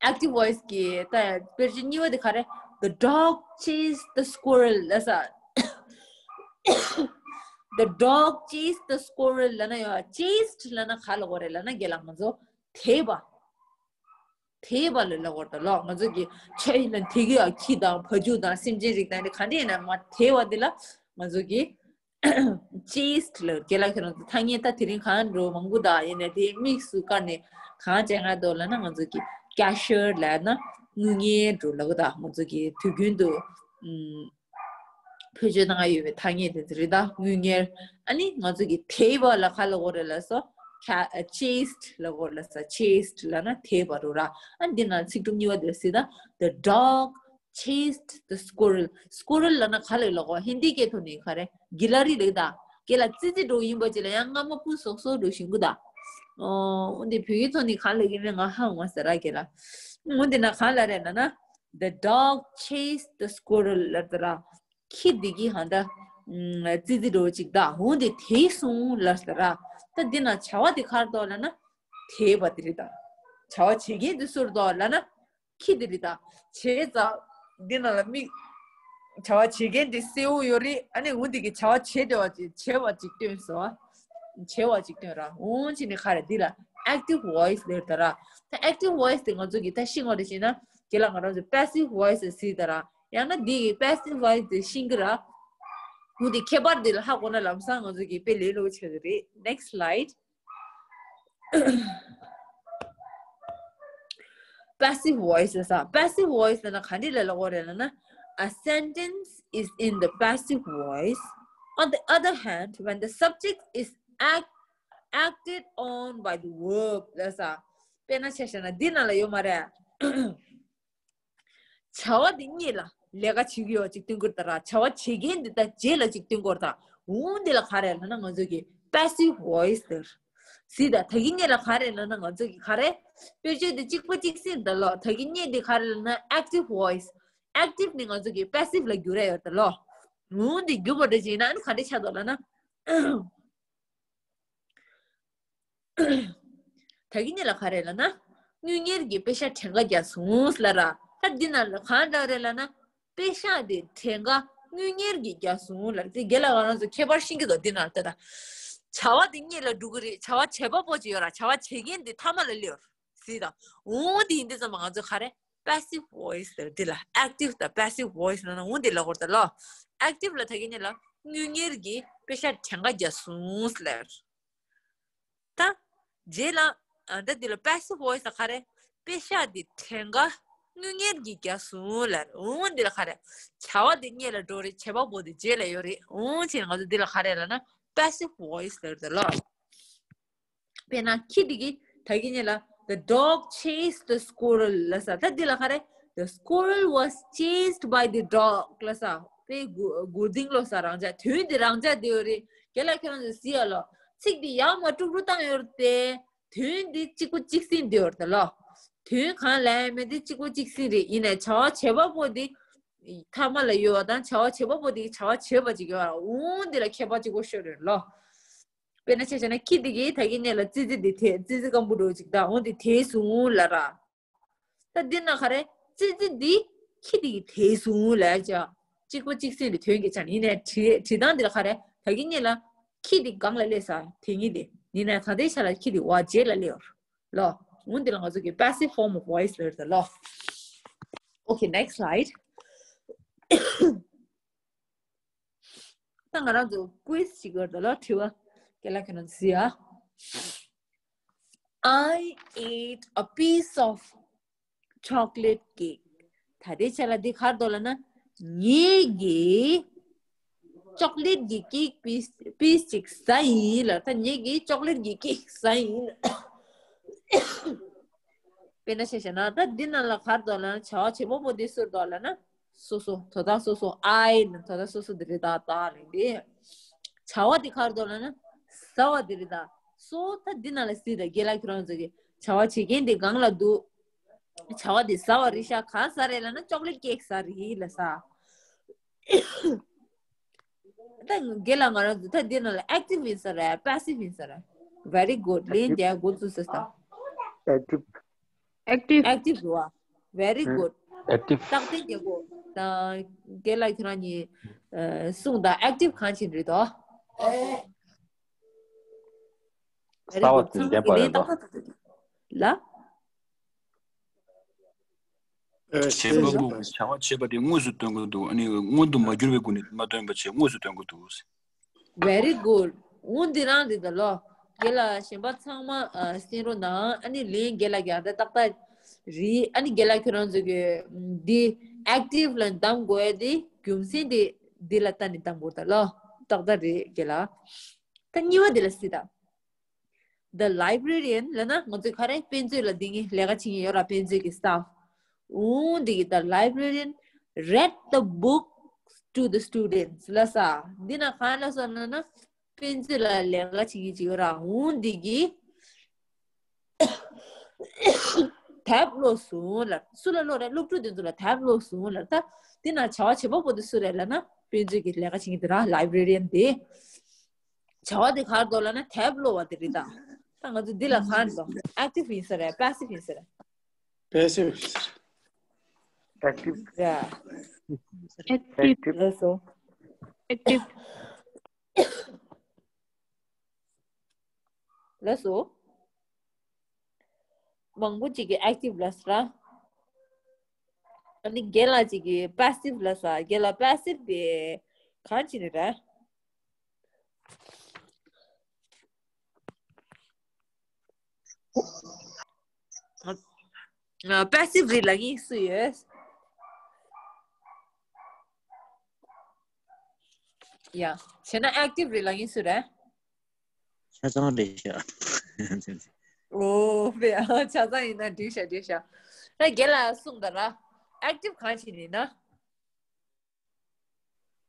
active voice གི་ད་དཔེར་བརྗོད་གཉིས་པ་དེ་ག་རེ། The dog chased the squirrel ལབ་ས། The dog chased the squirrel ལབ་ན་ཡང་chased ལབ་ན་ག་ལབ་དགོས་རེད་ལབ་ན་རྒན་ལགས་ང་ཚོ་དེད་པ། དེད་པ་ལ་ལབ་དགོས་རེད་ད་ལོ། ང་ཚོ་གི་ཆ་ཡིན་ན་དེ་གི་ཡང་ཁྱི་དང་བ་ཕྱུགས་དང་སེམས་ཅན་རིགས་དང་དེ་ག་འདྲ་ཡིན་ན་མ་དེད་པ་དེ་ལ་ང་ཚོ་གི chased ལབ། རྒན་ལགས་ཁྱེད་རང་ཚོ་ཐ་སྙད་ད་དེ་རིང་གང་འགྲོ་མང་པོ་དང་ཡིན་ནའི་དེ་དམིགས་སུ་བཀར་ནས་གང་བྱས་ང་འདོད་ལབ་ན་ང་ཚོ་གི་cashier ལབ་ན་དངུལ་གཉེར་འགྲོ་ལབ་གི་ད། ང་ཚོ་གི་དུས་རྒྱུན་དུ་ཨུམ་བེད་སྤྱོད་གནང་ཡོད་པའི་ཐ་སྙད་དེ་ཚོ་རེད་ད། དངུལ་གཉེར། ཨ་ནི་ང་ཚོ་གི་དེད་པ་ལ་ག་ལབ་དགོས་རེད་ལབ་སོ། ཁ- chased ལབ་དགོས་ལབ་ས། chased ལབ་ན་དེད་པ་རུ་ར། ཨ་འདི་ན་ཚིག་གྲུབ་གཉིས་པ་དེ་སྲིད་ད། The dog chased the squirrel. squirrel ལབ་ན་ག་ལ་ལབ་དགོས། ཧིན་དི་སྐད་ཐོག་ནས་ག་རེ། གི་ལ་རི་ལབ་ད། གི་ལ་ཙི་ཙི་འགྲོ་ཡིན་པ་ཅི་ལ་ཡང་རྔ་མ་སྤུ་སོག་སོག་འགྲོ་བཞིན་གུ་ད། ཨོ་འདི་བོད་ཡིག་ཐོག་ནས་ག་ལ་ཡིན་མིན་ང་ཧ་མ་ཟེར་ར་གི་ལ། འོ་འདི་ན་ག་ལ་རེད་ལབ་ན། The dog chased the squirrel ལབ་ད་ར། ཁྱི་འདི་གིས་ཧ་ད་ཙི་ཙི་འགྲོ་ཅིག་ད་འོ་འདི་དེད་སོང་ལབ་ས་ར། ད་འདི་ན་བྱ་བ་འདི་ག་རེ་འདུག་ལབ་ན་དེད་པ་འདི་རེད་ད། བྱ་བ་བྱེད་མཁན་འདི་སུ་རེད་འདུག་ལབ་ན་ཁྱི་འདི་རེད་ད། བྱས་ཙང་འདི་ན་ལ་མིག་བྱ་བ་བྱེད་མཁན་འདི་སེའུ་ཡོད་རེད། ཨ་ནི་འོ་འདི་གིས་བྱ་བ་བྱེད་བསྡད་པ་ཅིག་བྱས་པ་ཅིག་སྟོན་སོང་། བྱས་པ་ཅིག་སྟོན་ར། འོ་ཅི་ནི་ག་རེ་འདི་ལ་active voice ལབ་ད་ར། ད་active voice དེ་ང་ཚོ་གིས་ད་ཤེས་དགོས་རེད་ཅེ་ན་དེ་ལ་ང་རང་ཚོ་passive voice ཟེར་ད་ར། ཡང་ན་འདི་གི་passive voice དེ་ཤེས་ཀྱི་ར། འོ་དེ་ཁྱད་པར་དེ་ལ་ཧ་གོ་ན་ལམ་སང་ང་ཚོ་གི་དཔེ་ལས་སླ་པོ་ཆགས་ཀྱི་རེད། Next slide. passive voice ལབ་ས། passive voice ལབ་ན་ག་འདྲ་ལ་ལབ་དགོས་རེད་ལབ་ན། A sentence is in the passive voice. On the other hand, when the subject is act acted on by the verb ལབ་ས། དཔེར་ན་ཆ་བཞག་ན་འདི་ནང་ལ་ཡོད་མ་རེད། བྱ་བ་འདི་གཉིས་ལ་ལས་ཀ་བྱེད་ཀྱི་ཡོད་ཅིག་སྟོན་དགོས་ད་ར། བྱ་བ་བྱེད་མཁན་འདི་ད་རྗེས་ལ་ཅིག་སྟོན་དགོས་ད། འོ་འདི་ལ་ག་རེ་ལབ་ན་ང་ཚོ་གི་passive voice ཟེར། སྲིད་ད་ད་གིན་གཉིས་ལ་ག་རེ་ལབ་ན་ང་ཚོ་གི་ག་རེ། དཔེར་བརྗོད་འདི་གཅིག་པ་གཅིག་སྲིད་ད་ལོ། ད་གིན་གཉིས་འདི་ག་རེ་ལབ་ན་active voice། active ནི་ང་ཚོ་གི་passive ལ་བསྒྱུར་ཡ་ཡོད་ད་ལོ། འོ་འདི་བསྒྱུར་བ་འདྲ་ཅིག་ཡིན་ན་ཨ་ནི་ག་འདྲ་ཆགས་འདུག་ལབ་ན། ད་གིན་གཉིས་ལ་ག་རེ་ལབ་ན། དངུལ་གཉེར་གྱིས་པེ་ཤག་གྲངས་ཀ་བརྒྱབ་སོང་ལབ་ར། ད་འདི་ན་ལ་གང་འདྲ་རེད་ལབ་ན། པེ་ཤག་དེ་གྲངས་ཀ་དངུལ་གཉེར་གྱིས་བརྒྱབ་སོང་ལབ་ར། དེ་རྒན་ལགས་ང་རང་ཚོ་ཁྱད་པར་ཤེས་ཀྱི་འདུག་འདི་ན་ལ་ད་ད། བྱ་བ་དེ་གཉིས་ལ་འགྲོ་གི་རེད། བྱ་བ་བྱེད་པ་པོ་ཅིག་ཡོད་ར། བྱ་བ་བྱེད་མཁན་དེ་མཐའ་མ་ལ་སླེབས་ཡོད་རེད་ད། འོ་དེ་ཡིན་དུས་ཙམ་པ་ང་ཚོ་ག་རེ། passive voice ཟེར་འདི་ལ་active དང་passive voice ལབ་ན་འོ་འདི་ལ་གོ་ད་ལོ། active ལ་ད་གིན་གཉིས་ལ་དངུལ་གཉེར་གྱིས་པེ་ཤག་གྲངས་ཀ་བརྒྱབ་སོང་ལབ། ད། རྗེས་ལ། ཨ་ད་འདི་ལ་passive voice ལ་ག་རེ། པེ་ཤག་འདི་གྲངས་ཀ་དངུལ་གཉེར་གྱིས་བརྒྱབ་སོང་ལབ། འོ་འདི་ལ་ག་རེ། བྱ་བ་འདི་སྔོན་ལ་འགྲོ་རེད། བྱེད་པ་པོ་འདི་རྗེས་ལ་ཡོད་རེད། འོ་བྱས་ང་ཚོ་འདི་ལ་ག་རེ་ལབ་ན་passive voice ལབ་རེད་ལ། དཔེར་ན་ཁྱི་འདི་གིས་ད་གིན་གཉིས་ལ། The dog chased the squirrel ལབ་ས། ད་འདི་ལ་ག་རེ། The squirrel was chased by the dog ལབ་ས། དཔེ་མགོ་མགོ་རྡིང་ལོ་ས། རང་འཇགས། དོན་འདི་རང་འཇགས་བསྡད་ཡོད་རེད། རྒན་ལགས་ཁྱེད་རང་ཚོས་གཟིགས་ཡ་ལོ། ཚིག་འདི་ཡར་མར་དཀྲུག་དཀྲུག་བཏང་ཡོད་རེད་དེ། དོན་འདི་གཅིག་པ་གཅིག་སྲིད་འདི་ཡོད་རེད་ད་ལོ། དོན་གང་ལབ་ཡ་མེད་དེ་གཅིག་པ་གཅིག་སྲིད་རེད། ཡིན་ནའི་བྱ་བ་བྱེད་པ་པོ་འདི་མཐའ་མ་ལ་ཡོད་པ་དང་བྱ་བ་བྱེད་པ་པོ་འདི་བྱ་བ་བྱེད་པ་ཅིག་ཡོད་པ། འོ་འདི་ལ་ཁྱད་པར་གཅིག་པ་ཤོད་རེད་ལོ། དཔེར་ན་ཆ་བཞག་ན་ཁྱི་འདི་གིས་ད་གིན་གཉིས་ལ་ཙི་ཙི་འདི་དེད། ཙི་ཙི་སྐམ་པོ་འདྲ་ཅིག་ད། འོ་འདི་དེད་སོང་ལབ་ར། ད་འདི་ན་ག་རེ། ཙི་ཙི་འདི་ཁྱི་འདི་གིས་དེད་སོང་ལབ་ཅག་གཅིག་པ་གཅིག་སྲིད་འདི་དོན་གྱི་ཆ་ནས། ཡིན་ནའི་བྲིས་བྲིས་སྟངས་འདི་ལ་ག་རེ། ད་གིན་གཉིས་ལ་ཁྱི་འདི་སྒང་ལ་སླེབས་ས་དེ་གཉིས་དེ། ཡིན་ནའི་ད་ལྟའི་ཆ་ལ་ཁྱི་འདི་བ་རྗེས་ལ་སླེབས་ཡོད་ལོ། འོ་འདི་ལ་ང་ཚོ་གི་passive form of voice ལབ་རེད་ལོ། Okay, next slide. ད་ང་རང་ཚོ་quiz ཞིག་ཡོད་རེད་ལ། དྲི་བ་རྒན་ལགས་ཁྱེད་རང་ཚོ་གཟིགས་ཨ། I ate a piece of chocolate cake. ད་ལྟའི་ཆ་ལ་འདི་ག་རེ་འདུག་ལབ་ན། ངེད་ཀྱིས་ཅོག་ལེ་ཊི་གི་ཀེག་པིས་པིས་ཅིག་ཟ་ཡིན་ལབ། ད་ངེད་ཀྱིས་ཅོག་ལེ་ཊི་གི་ཀེག་ཟ་ཡིན། དཔེར་ན་ཆ་བཞག་ན་ད་འདི་ནང་ལ་ག་རེ་འདུག་ལབ་ན། བྱ་བ་བྱེད་པ་པོ་འདི་སུ་རེད་འདུག་ལབ་ན། སོ་སོ། དོ་བདག་སོ་སོ། I ནི་དོ་བདག་སོ་སོ་འདི་རེད་ད། ད་རེད་འདི། བྱ་བ་འདི་ག་རེ་འདུག་ལབ་ན། ཟ་བ་འདི་རེད་ད། སོ་ད་འདི་ནང་ལ་གཟིགས་ད། རྒན་ལགས་ཁྱེད་རང་ཚོ་གིས་བྱ་བ་བྱེད་མཁན་འདི་སྒང་ལ་འདུག་བྱ་བ་འདི་ཟ་བ་རེད་ཤག་གང་ཟ་རེད་ལབ་ན་ཅོག་ལེ་ཊི་ཀེག་ཟ་རེད་ལབ་ས། ད་རྒན་ལགས་ང་རང་ཚོ་ད་འདི་ནང་ལ་ཨེག་ཊིབ་ཡིན་ས་རེད་པེ་སིབ་ཡིན་ས་རེད། Very good. ལན་དེ་འགོ་ཚུགས་ས་ས། ཨེག་ཊིབ། ཨེག་ཊིབ། ཨེག་ཊིབ་རེད་བ། Very good. ཨེག་ཊིབ། རྟག་བརྟན་རྒྱལ་པོ་དང་རྒན་ལགས་ཁྱེད་རང་གཉིས་གསུངས་དང་། ཨེག་ཊིབ་གང་བྱེད་རེད་དོ། Very རྩ་བ་good. དེ་ཚང་མ་བདེན་པ་གི་ལན་རེད་དོ། ཏག་ཏག་ཏག་ཏག་ལ། བྱེད་པ་པོ་བྱ་བ་བྱེད་པ་དེ་དངོས་སུ་སྟོན་གྱི་འདུག་ཨ་ནི་སྔོན་དུ་མ་གྱུར་པའི་སྒོ་ནས་མ་སྟོན་པ་བྱས་དངོས་སུ་སྟོན་གྱི་འདུག Very good. འོ་འདི་རང་རེད་ད་ལོ། རྒན་ལགས་གཞན་པ་ཚང་མ་ཨ་གསན་རོགས་གནང་། ཨ་ནི་ལན་རྒན་ལགས་ཀྱང་ད་ཏག་ཏག་རེད། ཨ་ནི་རྒན་ལགས་ཁྱོད་རང་ཚོ་གི་འདི་ཨེག་ཊིབ་ལ་གདམ་དགོས་ཡ་དེ་རྒྱུ་མཚན་དེ་འདི་ལ་ལྟ་ནས་གདམ་དགོས་ད་ལོ། ཏག་ཏག་རེད་རྒན་ལགས། ད་གཉིས་པ་དེ་ལ་གཟིགས་དང་། The librarian ལབ་ན་ང་ཚོས་ག་རེ་དཔེ་མཛོད་ལ་འདི་ངས་ལས་ཀ་བྱེད་ཀྱི་ཡོད་ར། དཔེ་མཛོད་ཀྱི་staff འོ་འདི་གི་the librarian read the book to the students ལབ་ས། འདི་ན་གང་ལབ་སོང་ན་ན་དཔེ་མཛོད་ལ་ལས་ཀ་བྱེད་ཀྱི་ཅིག་ཡོད་ར། འོ་འདི་གི་དེབ་ཀློག་སོང་ལབ། སུ་ལ་ཀློག་རེད། སློབ་ཕྲུག་དེ་ཚོ་ལ་དེབ་ཀློག་སོང་ལབ། ད་འདི་ན་བྱ་བ་བྱེད་པ་པོ་དེ་སུ་རེད་ལབ་ན་དཔེ་མཛོད་ཀྱི་ལས་ཀ་བྱེད་ཀྱི་དེ་ར་librarian དེ། བྱ་བ་དེ་ག་རེ་འདུག་ལབ་ན་དེབ་ཀློག་པ་དེ་རེད་ད། ད་ང་ཚོ་འདི་ལ་ག་རེ་འདུག་ཨེག་ཊིབ་ཡིན་ས་རེད་པེ་སིབ་ཡིན་ས་རེད། པེ་སིབ། ཨེག་ཊིབ། ར། ཨེག་ཊིབ། ལགས་སོ། ཨེག་ཊིབ། ལགས་སོ། མང་པོ་ཅིག་གིས་ཨེག་ཊིབ་ལབ་ས་ར། ཨ་ནི་རྒན་ལགས་ཅིག་གིས་པེ་སིབ་ལབ་ས། རྒན་ལགས་པེ་སིབ་དེ་གང་བྱེད་ནི་རེད། པེ་སིབ་རེད་ལབ་མཁན་སུ་ཡོད། ཡ། བྱས་ན་ཨེག་ཊིབ་རེད་ལབ་མཁན་སུ་རེད། ཆ་ཚང་རེད་ཤག་ཨོ་ཕེ། ཆ་ཚང་ཡིན་ན་འགྲིག་ཤག་འགྲིག་ཤག་ད་རྒན་ལགས་གསུངས་དང་ར། ཨེག་ཊིབ་གང་བྱེད་ནི་ན།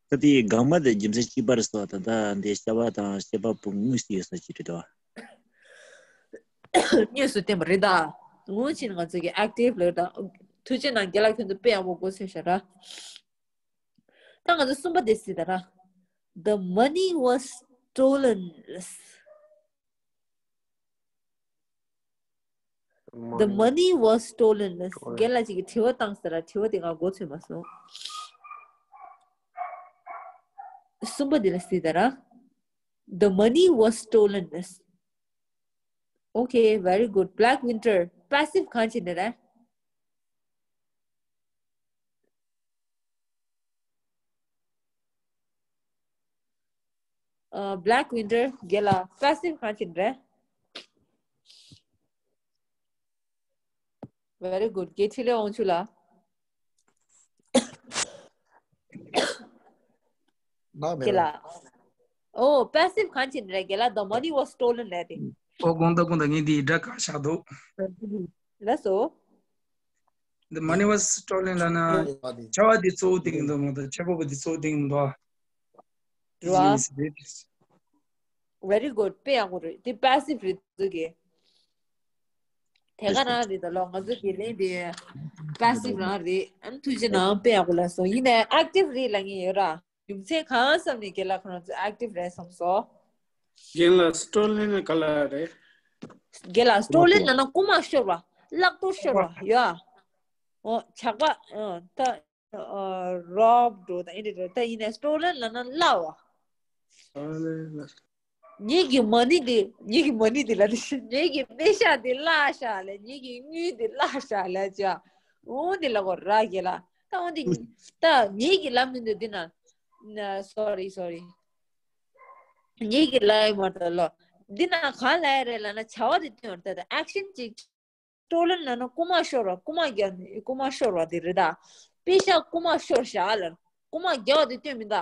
ད་དེའི་དགག་མ་དེ་རྒྱུ་མཚན་གཅིག་པ་རེད་སོ། ད་ལྟ་འདི་བྱ་བ་དང་བྱེད་པ་པོ་དངོས་སུ་ཡོད་ས་ཅིག་རེད་དོ། དངོས་སུ་བསྟན་པ་རེད་ད། ངོ་ཕྱིན་ང་ཚོ་གི་ཨེག་ཊིབ་ལབ་ད། ཐུགས་རྗེ་གནང་རྒན་ལགས་ཁྱོད་ཚོ་དཔེ་ཡག་པོ་མགོ་ཚོས་ཤག་ར། ད་ང་ཚོ་གསུམ་པ་དེ་གཟིགས་དང་ར། The money was stolen. The money was stolen. རྒན་ལགས་ཅིག་གིས་དྲི་བ་བཏང་ས་ར། དྲི་བ་དེ་ང་མགོ་ཚོས་མ་སོང་། གསུམ་པ་དེ་ལ་གཟིགས་དང་ར། The money was stolen. Okay, very good. Black Winter, པེ་སིབ་གང་བྱེད་ནི་རེད། ཨ། Black Winter རྒན་ལགས་པེ་སིབ་གང་བྱེད་ནི་རེད། Very good. རྒན་འཕྲིན་ལས་དབང་ཕྱུག་ལགས། ནག་མེད་རྒན་ལ། ལགས། ཨོ། པེ་སིབ་གང་བྱེད་ནི་རེད་རྒན་ལགས། The money was stolen ལབ་དེ། ཨོ་དགོངས་དག་དགོངས་དག་ངས་འདི་སྒྲ་བཀག་བཞག་འདུག་ལགས་སོ། The money was stolen ལབ་ན་བྱ་བ་འདི་གཙོ་བོ་སྟེང་དུ་མ་གཏོགས་བྱེད་པ་པོ་འདི་གཙོ་བོ་སྟེང་དུ་མ་རེད་བ། གཏོགས། Very good. དཔེ་ཡག་པོ་རེད། འདི་པེ་སིབ་རེད་འདུག་གི། དེ་ག་རང་རེད་ད་ལོ། ང་ཚོ་གི་ལན་འདི་པེ་སིབ་རང་རེད། ཨ་ནི་ཐུགས་རྗེ་གནང་། དཔེ་ཡག་པོ་ལབ་སོང་། ཡིན་ནའི་ཨེག་ཊིབ་རེད་ལབ་མཁན་ཡོད་ར། རྒྱུ་མཚན་གང་བསམ་ནས་རྒན་ལགས་ཁོ་རང་ཚོ་ཨེག་ཊིབ་རེད་བསམ་སོང་། རྒན་ལགས་སི་ཊོ་ལེན་ནི་ག་ལ་རེད། རྒན་ལགས་སི་ཊོ་ལེན་ལབ་ན་རྐུ་མ་ཤོར་བ། བརླག་གཏོར་ཤོར་བ་ཡ། འོ་ཇག་པ། ཨ། ད་རོབ་འགྲོ་ད་ཨེ་འདྲ་འགྲོ་ད་ཡིན་ནའི་སི་ཊོ་ལེན་ལབ་ན་བརླག་པ། ངེད་ཀྱི་མ་ཎི་འདི། ངེད་ཀྱི་མ་ཎི་འདི་ལབ་ནི། ངེད་ཀྱི་པེ་ཤག་འདི་བརླག་ཤག་ལབ། ངེད་ཀྱི་དངུལ་འདི་བརླག་ཤག་ལབ་ཅག་འོ་འདི་ལབ་དགོས་ར་རྒན་ལགས། ད་འོ་འདི་ད་ངེད་ཀྱི་ལབ་མི་འདུག་འདི་ན། ན། སོ་རི་སོ་རི། ངེད་ཀྱི་ལབ་ཡ་མ་རེད་ལོ། འདི་ན་གང་ལབ་ཡ་རེད་ལབ་ན་བྱ་བ་འདི་སྟོན་ར། ད་ད་ཨེག་ཤན་ཅིག་སི་ཊོ་ལེན་ལབ་ན་རྐུ་མ་ཤོར་བ། རྐུ་མ་རྒྱག་ནི་རྐུ་མ་ཤོར་བ་འདི་རེད་ད། པེ་ཤག་རྐུ་མ་ཤོར་ཤག་ལབ་རྐུ་མ་རྒྱག་པ་འདི་སྟོན་མི་ད།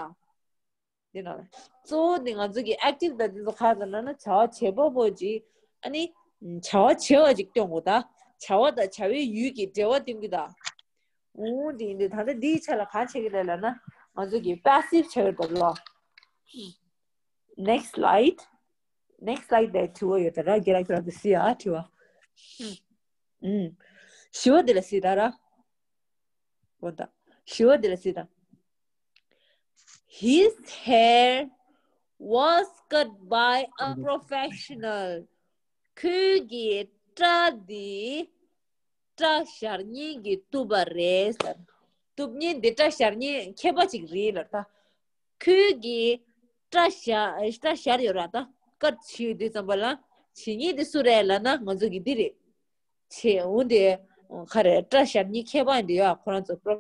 འདི་ན་གཙོ་བོ་འདི་ང་ཚོ་གི་ཨེག་ཊིབ་དང་འདི་ཚོ་ག་རེ་ལབ་ན་བྱ་བ་བྱེད་པ་པོ་ཅིག་ཨ་ནི་བྱ་བ་བྱེད་པ་ཅིག་སྟོན་དགོས་ད། བྱ་བ་དང་བྱ་བའི་ཡུལ་གྱི་འབྲེལ་བ་སྟོན་གྱི་ད། འོ་འདི་ཡིན་དུས་ད་ལྟ་འདིའི་ཆ་ལ་གང་བྱེད་ཀྱི་རེད་ལབ་ན་ང་ཚོ་གི་པེ་སིབ་བྱ་ཡོད་པ་ལོ། Next slide. Next slide དེ་དྲི་བ་ཡོད་ད་ར། རྒན་ལགས་ཁྱོད་རང་ཚོ་གཟིགས་ཨ་དྲི་བ། ཨུམ། བཞི་བ་འདི་ལ་གཟིགས་ད་ར། འོ་ད། བཞི་བ་འདི་ལ་གཟིགས་ད། His hair was cut by a professional. ཁོའི་གི་སྐྲ་འདི་སྐྲ་བཞར་མཁན་གྱིས་གཏུབ་པ་རེད་ཟེར། གཏུབ་མཁན་འདི་སྐྲ་བཞར་མཁན་མཁས་པ་ཅིག་རེད་ལབ་ད། ཁོའི་གི་སྐྲ་བཞར་སྐྲ་བཞར་ཡོད་ར་ད། ཀཊ་བྱེད་དུས་ཙམ་པ་ལ་བྱེད་མཁན་དེ་སུ་རེད་ལབ་ན་ང་ཚོ་གི་འདི་རེད། བྱེད་འོང་དེ་ག་རེ་སྐྲ་བཞར་མཁན་མཁས་པ་འདི་ཡོད་ཁོ་རང་ཚོ་པྲོ་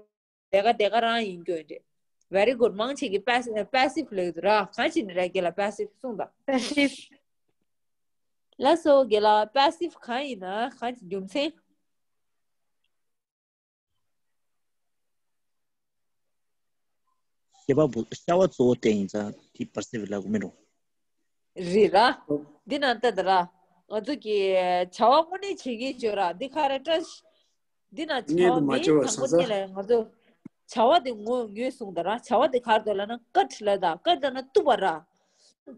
ལས་ཀ་དེ་ག་རང་ཡིན་རྒྱུ་ཡིན་རེད། Very good. མང་ཆེ་གི་པེ་སི་བྷི་ལབ་ཡོད་ར། གང་བྱེད་ནི་རེད་རྒན་ལགས། པེ་སི་བྷི་གསུངས་དང་། པེ་སི་བྷི། ལགས་སོ་རྒན་ལགས། པེ་སི་བྷི་གང་ཡིན་ན་གང་བྱེད་རྒྱུ་མཚན། ཤེས་པ་པོ་ཤ་བ་གཙོ་བོ་བསྟན་ཡིན་ཙང་དེ་པེ་སི་བྷི་ལབ་དགོས་མིན་འགྲོ། རེད་ར། འདི་ན་ལྟ་ད་ར། ང་ཚོ་གི་བྱ་བ་དངོས་གནས་བྱེད་ཀྱི་ཡོད་ར། འདི་ག་རེ་སྐྲ། འདི་ན་བྱ་བ་མིང་དང་པོ་ཉིད་ལ་ང་ཚོ་བྱ་བ་དེ་ངོ་ངོས་བཟུང་ད་ར། བྱ་བ་དེ་ག་རེ་འདུག་ལབ་ན་ཀཊ་ལབ་ད། ཀཊ་ལབ་ན་གཏུབ་པ་ར།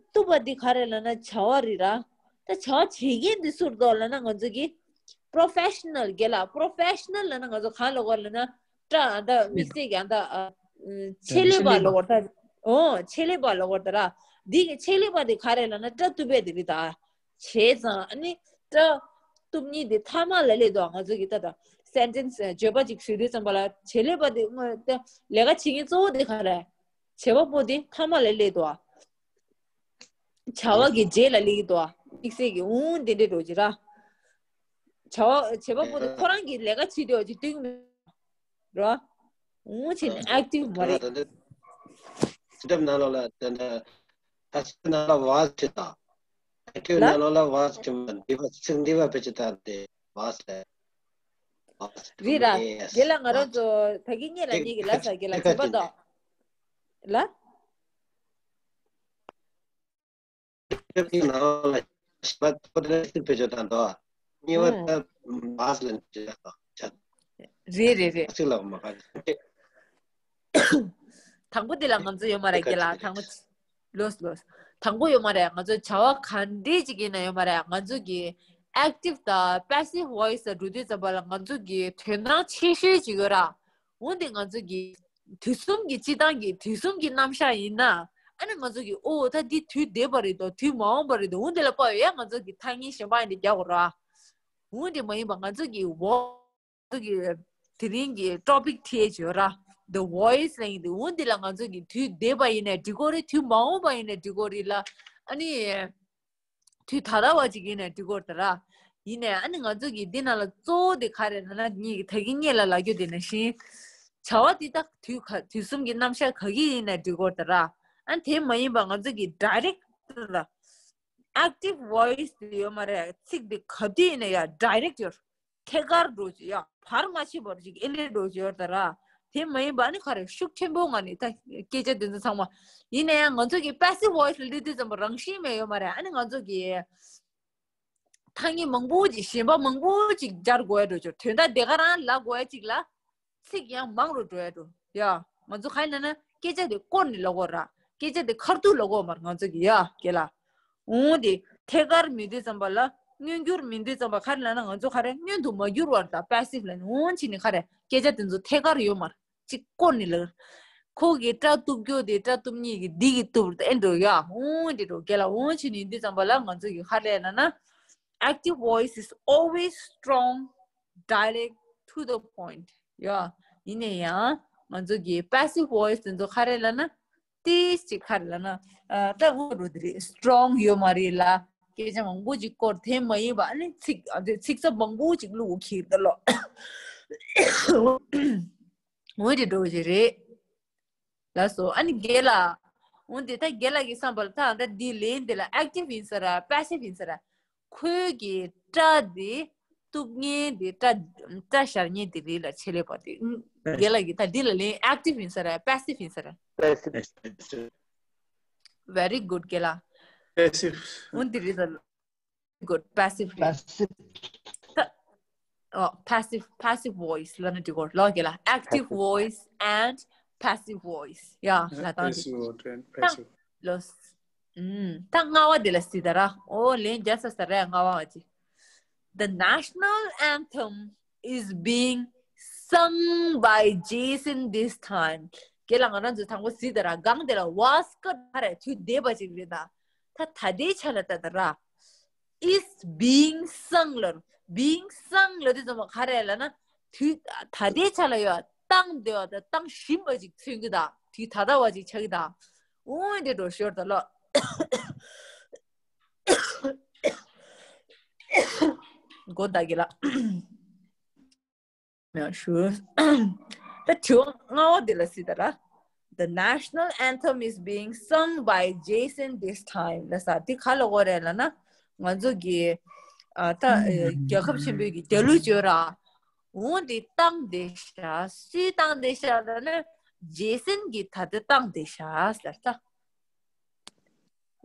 གཏུབ་པ་འདི་ག་རེ་ལབ་ན་བྱ་བ་རེད་ར། ད་བྱ་བ་བྱེད་མཁན་འདི་སུ་རེད་འདུག་ལབ་ན་ང་ཚོ་གི་པྲོ་ཕེ་ཤ་ནལ་རྒན་ལགས། པྲོ་ཕེ་ཤ་ནལ་ལབ་ན་ང་ཚོ་གང་ལབ་དགོས་ལབ་ན། སྐྲ་ཨ་ད་དམིགས་བསལ་གྱི་ཨ་ད་ཨ་ཆེད་ལས་པ་ལབ་དགོས་ད། ཨོ་ཆེད་ལས་པ་ལབ་དགོས་ད་ར། འདི་གི་ཆེད་ལས་པ་འདི་ག་རེ་ལབ་ན་སྐྲ་གཏུབ་པ་འདི་རེད་ད། བྱས་ཙང་ཨ་ནི་སྐྲ་གཏུབ་མཁན་འདི་མཐའ་མ་ལ་སླེབས་འདུག་ང་ཚོ་གི་ད་ད་སེན་ཊེན་སི་བརྗོད་པ་ཅིག་ཞུ་དུས་ཙམ་པ་ལ་བྱེད་ལས་པ་འདི་དངོས་ད་ལས་ཀ་བྱེད་མཁན་གཙོ་བོ་འདི་ག་རེ། བྱེད་པ་པོ་འདི་མཐའ་མ་ལ་སླེབས་འདུག་བྱ་བ་གི་རྗེས་ལ་སླེབས་འདུག་དམིགས་བསལ་གྱི་འོང་དེ་འདྲའི་འགྲོ་གི་ར། བྱ་བ་བྱེད་པ་པོ་འདི་ཁོ་རང་གི་ལས་ཀ་བྱེད་འདོད་ཅིག་སྟོན་གི་ར། འོང་བྱས་ནས་ཨེག་ཊིབ་མ་རེད། སི་ཊེབ་ནང་ལོགས་ལ་དེ་འདྲ་ཕ་སི་ནང་ལ་ཝ་ཤི་དང་། ཨེག་ཊིབ་ནང་ལོགས་ལ་ཝ་ཤི་མ་འདི་བ་ཚིག་འདི་བ་བེད་སྤྱོད་བཏང་སྟེ་ཝ་ཤི་ལ། རེད་ར། རྒན་ལགས་ང་རང་ཚོ་ད་གིན་སྔོན་ལ་ཉིད་ཀྱི་ལ་ས་རྒན་ལགས་བྱེད་པ་དང་། ལ། རེད་རེད་རེད། དང་པོ་དེ་ལ་ང་ཚོ་ཡོད་མ་རེད་རྒན་ལགས། དང་པོ། ལོས་ལོས། དང་པོ་ཡོད་མ་རེད། ང་ཚོ་བྱ་བ་ག་འདྲས་ཅིག་ཡིན་ན་ཡོད་མ་རེད། ང་ཚོ་གི་ཨེག་ཊིབ་དང་པེ་སིབ་ཝོ་ཡིས་ལ་འགྲོ་དུས་ཙམ་པ་ལ་ང་ཚོ་གི་དོན་དག་ཆེ་ཤོས་ཅིག་ཡོད་ར། འོན་ཏེ་ང་ཚོ་གི་དུས་གསུམ་གྱི་སྤྱི་བཏང་གི་དུས་གསུམ་གྱི་རྣམ་གཞག་ཡིན་ན། ཨ་ནི་ང་ཚོ་གི་ཨོ་ད་འདི་དུས་འདས་པ་རེད་དོ། དུས་མ་འོངས་པ་རེད་དོ། འོན་ཏེ་ལ་དཔག་ཡོད་ཡ་ང་ཚོ་གི་ཐ་སྙད་གཞན་པ་ཡིན་ཏེ་རྒྱག་དགོས་ར། འོན་ཏེ་མ་ཡིན་པ་ང་ཚོ་གི་ཝོ་ང་ཚོ་གི་དེ་རིང་གི་ཊོ་པིག་ཐེ་ཅོ་ར། The voice ལ་ཡིན་ཏེ་འོན་ཏེ་ལ་ང་ཚོ་གི་དུས་འདས་པ་ཡིན་ནའི་འགྲིག་གོ་རེད། དུས་མ་འོངས་པ་ཡིན་ནའི་འགྲིག་གོ་རེད་ལ། ཨ་ནི། དུས་ད་ལྟ་བ་ཅིག་ཡིན་ནའི་འགྲིག་གོ་རེད་ད་ར། ཡིན་ནའི་ཨ་ནི་ང་ཚོ་གི་འདི་ནང་ལ་གཙོ་བོ་དེ་ག་རེ་ན་ན་ངེད་ཀྱི་ད་གིན་ངེད་ལ་ལབ་རྒྱུ་དེ་ནང་བཞིན། བྱ་བ་འདི་དག་དུས་ག་དུས་གསུམ་གྱི་རྣམ་གཞག་ག་གི་ཡིན་ནའི་འགྲིག་གོ་རེད་ད་ར། ཨ་ནི་དེ་མ་ཡིན་པ་ང་ཚོ་གི་ཌའི་རེག་ཊི་ལ། ཨེག་ཊིབ་ཝོ་ཡིས་དེ་ཡོད་མ་རེད། ཚིག་འདི་ག་དུས་ཡིན་ན་ཡ་ཌའི་རེག་ཊི་ཡོད། ཐད་ཀར་འགྲོ་ཅིག་ཡ། བར་མ་ཆད་པར་ཅིག་ཨེ་ལེ་འགྲོ་ཅིག་ཡོད་ད་ར། དེ་མ་ཡིན་པ་ཨ་ནི་ག་རེ་ཤུགས་ཆེན་པོ་ངང་ནས་ད་སྐད་ཆ་དེ་ཚོ་ཚང་མ། ཡིན་ན་ཡང་ང་ཚོ་གི་པེ་སིབ་ཝོ་ཡིས་ལ་སླེབས་དུས་ཙམ་པ་རང་བཞིན་མེད་ཡོད་མ་རེད། ཨ་ནི་ང་ཚོ་གི་ཐ་སྙད་མང་པོ་ཅིག་གཞན་པ་མང་པོ་ཅིག་སྦྱར་དགོས་ཡ་འགྲོ་ཅིག་དོན་དག་དེ་ག་རང་ལབ་དགོས་ཡ་ཅིག་ལ། ཚིག་ཡང་མང་རུ་འགྲོ་ཡ་འགྲོ་ཡ། ང་ཚོ་ག་ཡིན་ན་ན་སྐད་ཆ་དེ་བསྐོར་ནས་ལབ་དགོས་ར། སྐད་ཆ་དེ་ཁ་ཐུག་ལབ་དགོས་མ་རེད་ང་ཚོ་གི་ཡ་རྒན་ལགས། འོང་དེ་ཐད་ཀར་མེད་དུས་ཙམ་པ་ལ་མངོན་འགྱུར་མེད་དུས་ཙམ་པ་ག་རེ་ལབ་ན་ང་ཚོ་ག་རེ་མངོན་དུ་མ་གྱུར་བར་ད་པེ་སིབ་ལབ་ནས་འོང་ཕྱིན་ནས་ག་རེ་སྐད་ཆ་དེ་ཚོ་ཐད་ཀར་ཡོད་མ་རེད། ཅིག་བསྐོར་ནས་ལབ། ཁོ་གི་སྐྲ་གཏུབ་རྒྱུ་དེ་སྐྲ་གཏུབ་མཁན་གྱི་འདི་གི་གཏུབ་ཨེ་འགྲོ་ཡ། འོང་དེ་འགྲོ་རྒན་ལགས། འོང་ཕྱིན་ནས་ཡིན་དུས་ཙམ་པ་ལ་ང་ཚོ་གི་ག་རེ་ལབ་ན། Active voice is always strong, direct, to the point. ཡ། ཡིན་ན་ཡང་ང་ཚོ་གི་passive voice དེ་ཚོ་ག་རེ་ལབ་ན། ཏིས་ཅིག་ག་རེ་ལབ་ན། ཨ། ད་འོ་རུ་དེ་རེད། སི་ཊོང་ཡོད་མ་རེད་ལ། སྐད་ཆ་མང་པོ་ཅིག་བསྐོར། དེ་མ་ཡིན་པ་ཨ་ནི་ཚིག་ཨ་དེ་ཚིག་ཚབ་མང་པོ་ཅིག་བླུགས་འཁྱེར་ད་ལོ། འོ་དེ་འགྲོ་གི་རེད། ལགས་སོ། ཨ་ནི་རྒན་ལགས། འོན་ཏེ་ད་རྒན་ལགས་ཀྱི་བསམ་པར་ད་ད་འདི་ལན་འདི་ལ་ཨེག་ཊིབ་ཡིན་ས་ར་པེ་སིབ་ཡིན་ས་ར། ཁོའི་གི་སྐྲ་འདི་གཏུབ་མཁན་འདི་སྐྲ་སྐྲ་བཞར་མཁན་འདི་རེད་ལ་ཆེད་ལས་པ་འདི། རྒན་ལགས་ཀྱིས་ད་འདི་ལ་ལན་ཨེག་ཊིབ་ཡིན་ས་ར་པེ་སིབ་ཡིན་ས་ར། Very good རྒན་ལགས། Passive. འོན་ཏེ་རེད་ད། Good. Passive རེད། Passive. ད། ཨོ། Passive, passive voice ལབ་ན་འགྲིག་གོ་ལོ་རྒན་ལགས། Active voice and passive voice. ཡ་ལ་དང་། Passive voice and passive. ལོས། ཨུམ། ད་ལྔ་བ་དེ་ལ་གཟིགས་ད་ར། ཨོ་ལན་རྒྱག་ས་ས་ར་ལྔ་བ་བ་ཅི། The national anthem is being sung by Jason this time. རྒན་ལགས་ང་རང་ཚོ་དང་པོ་གཟིགས་དང་ར། སྒང་དེ་ལ་was ཀ་ག་རེ་དུས་འདས་པ་ཅིག་རེད་ད། ད་ད་ལྟའི་ཆ་ལ་ལྟ་དང་ར། is being sung ལབ། being sung ལབ་དུས་ཙམ་པ་ག་རེ་ལབ་ན། དུས་ད་ལྟའི་ཆ་ལ་ཡོད་བཏང་བསྡད་པ་དང་བཏང་བཞིན་པ་ཅིག་མཚོན་གྱི་ད། དུས་ད་ལྟ་བ་ཅིག་ཆགས་ཀྱི་ད། འོ་འདི་འགྲོ་ཞོར་ད་ལོ། མགོ་བདག་གི་ལ། མེད་ཞུ། ད་དྲི་བ་ལྔ་པ་འདི་ལ་གཟིགས་དང་ར། The national anthem is being sung by Jason this time ལབ་ས་འདི་ག་ལ་གོ་རེད་ལབ་ན། ང་ཚོ་གི་ཨ་ད་རྒྱལ་ཁབ་ཆེན་པོའི་གི་རྒྱལ་གླུ་བརྗོད་ར། འོ་འདི་བཏང་བསྡད་ཤག་སུས་བཏང་བསྡད་ཤག་ལབ་ན། ཇེ་སན་གྱིས་ད་ལྟ་བཏང་བསྡད་ཤག་ཟེར་ད།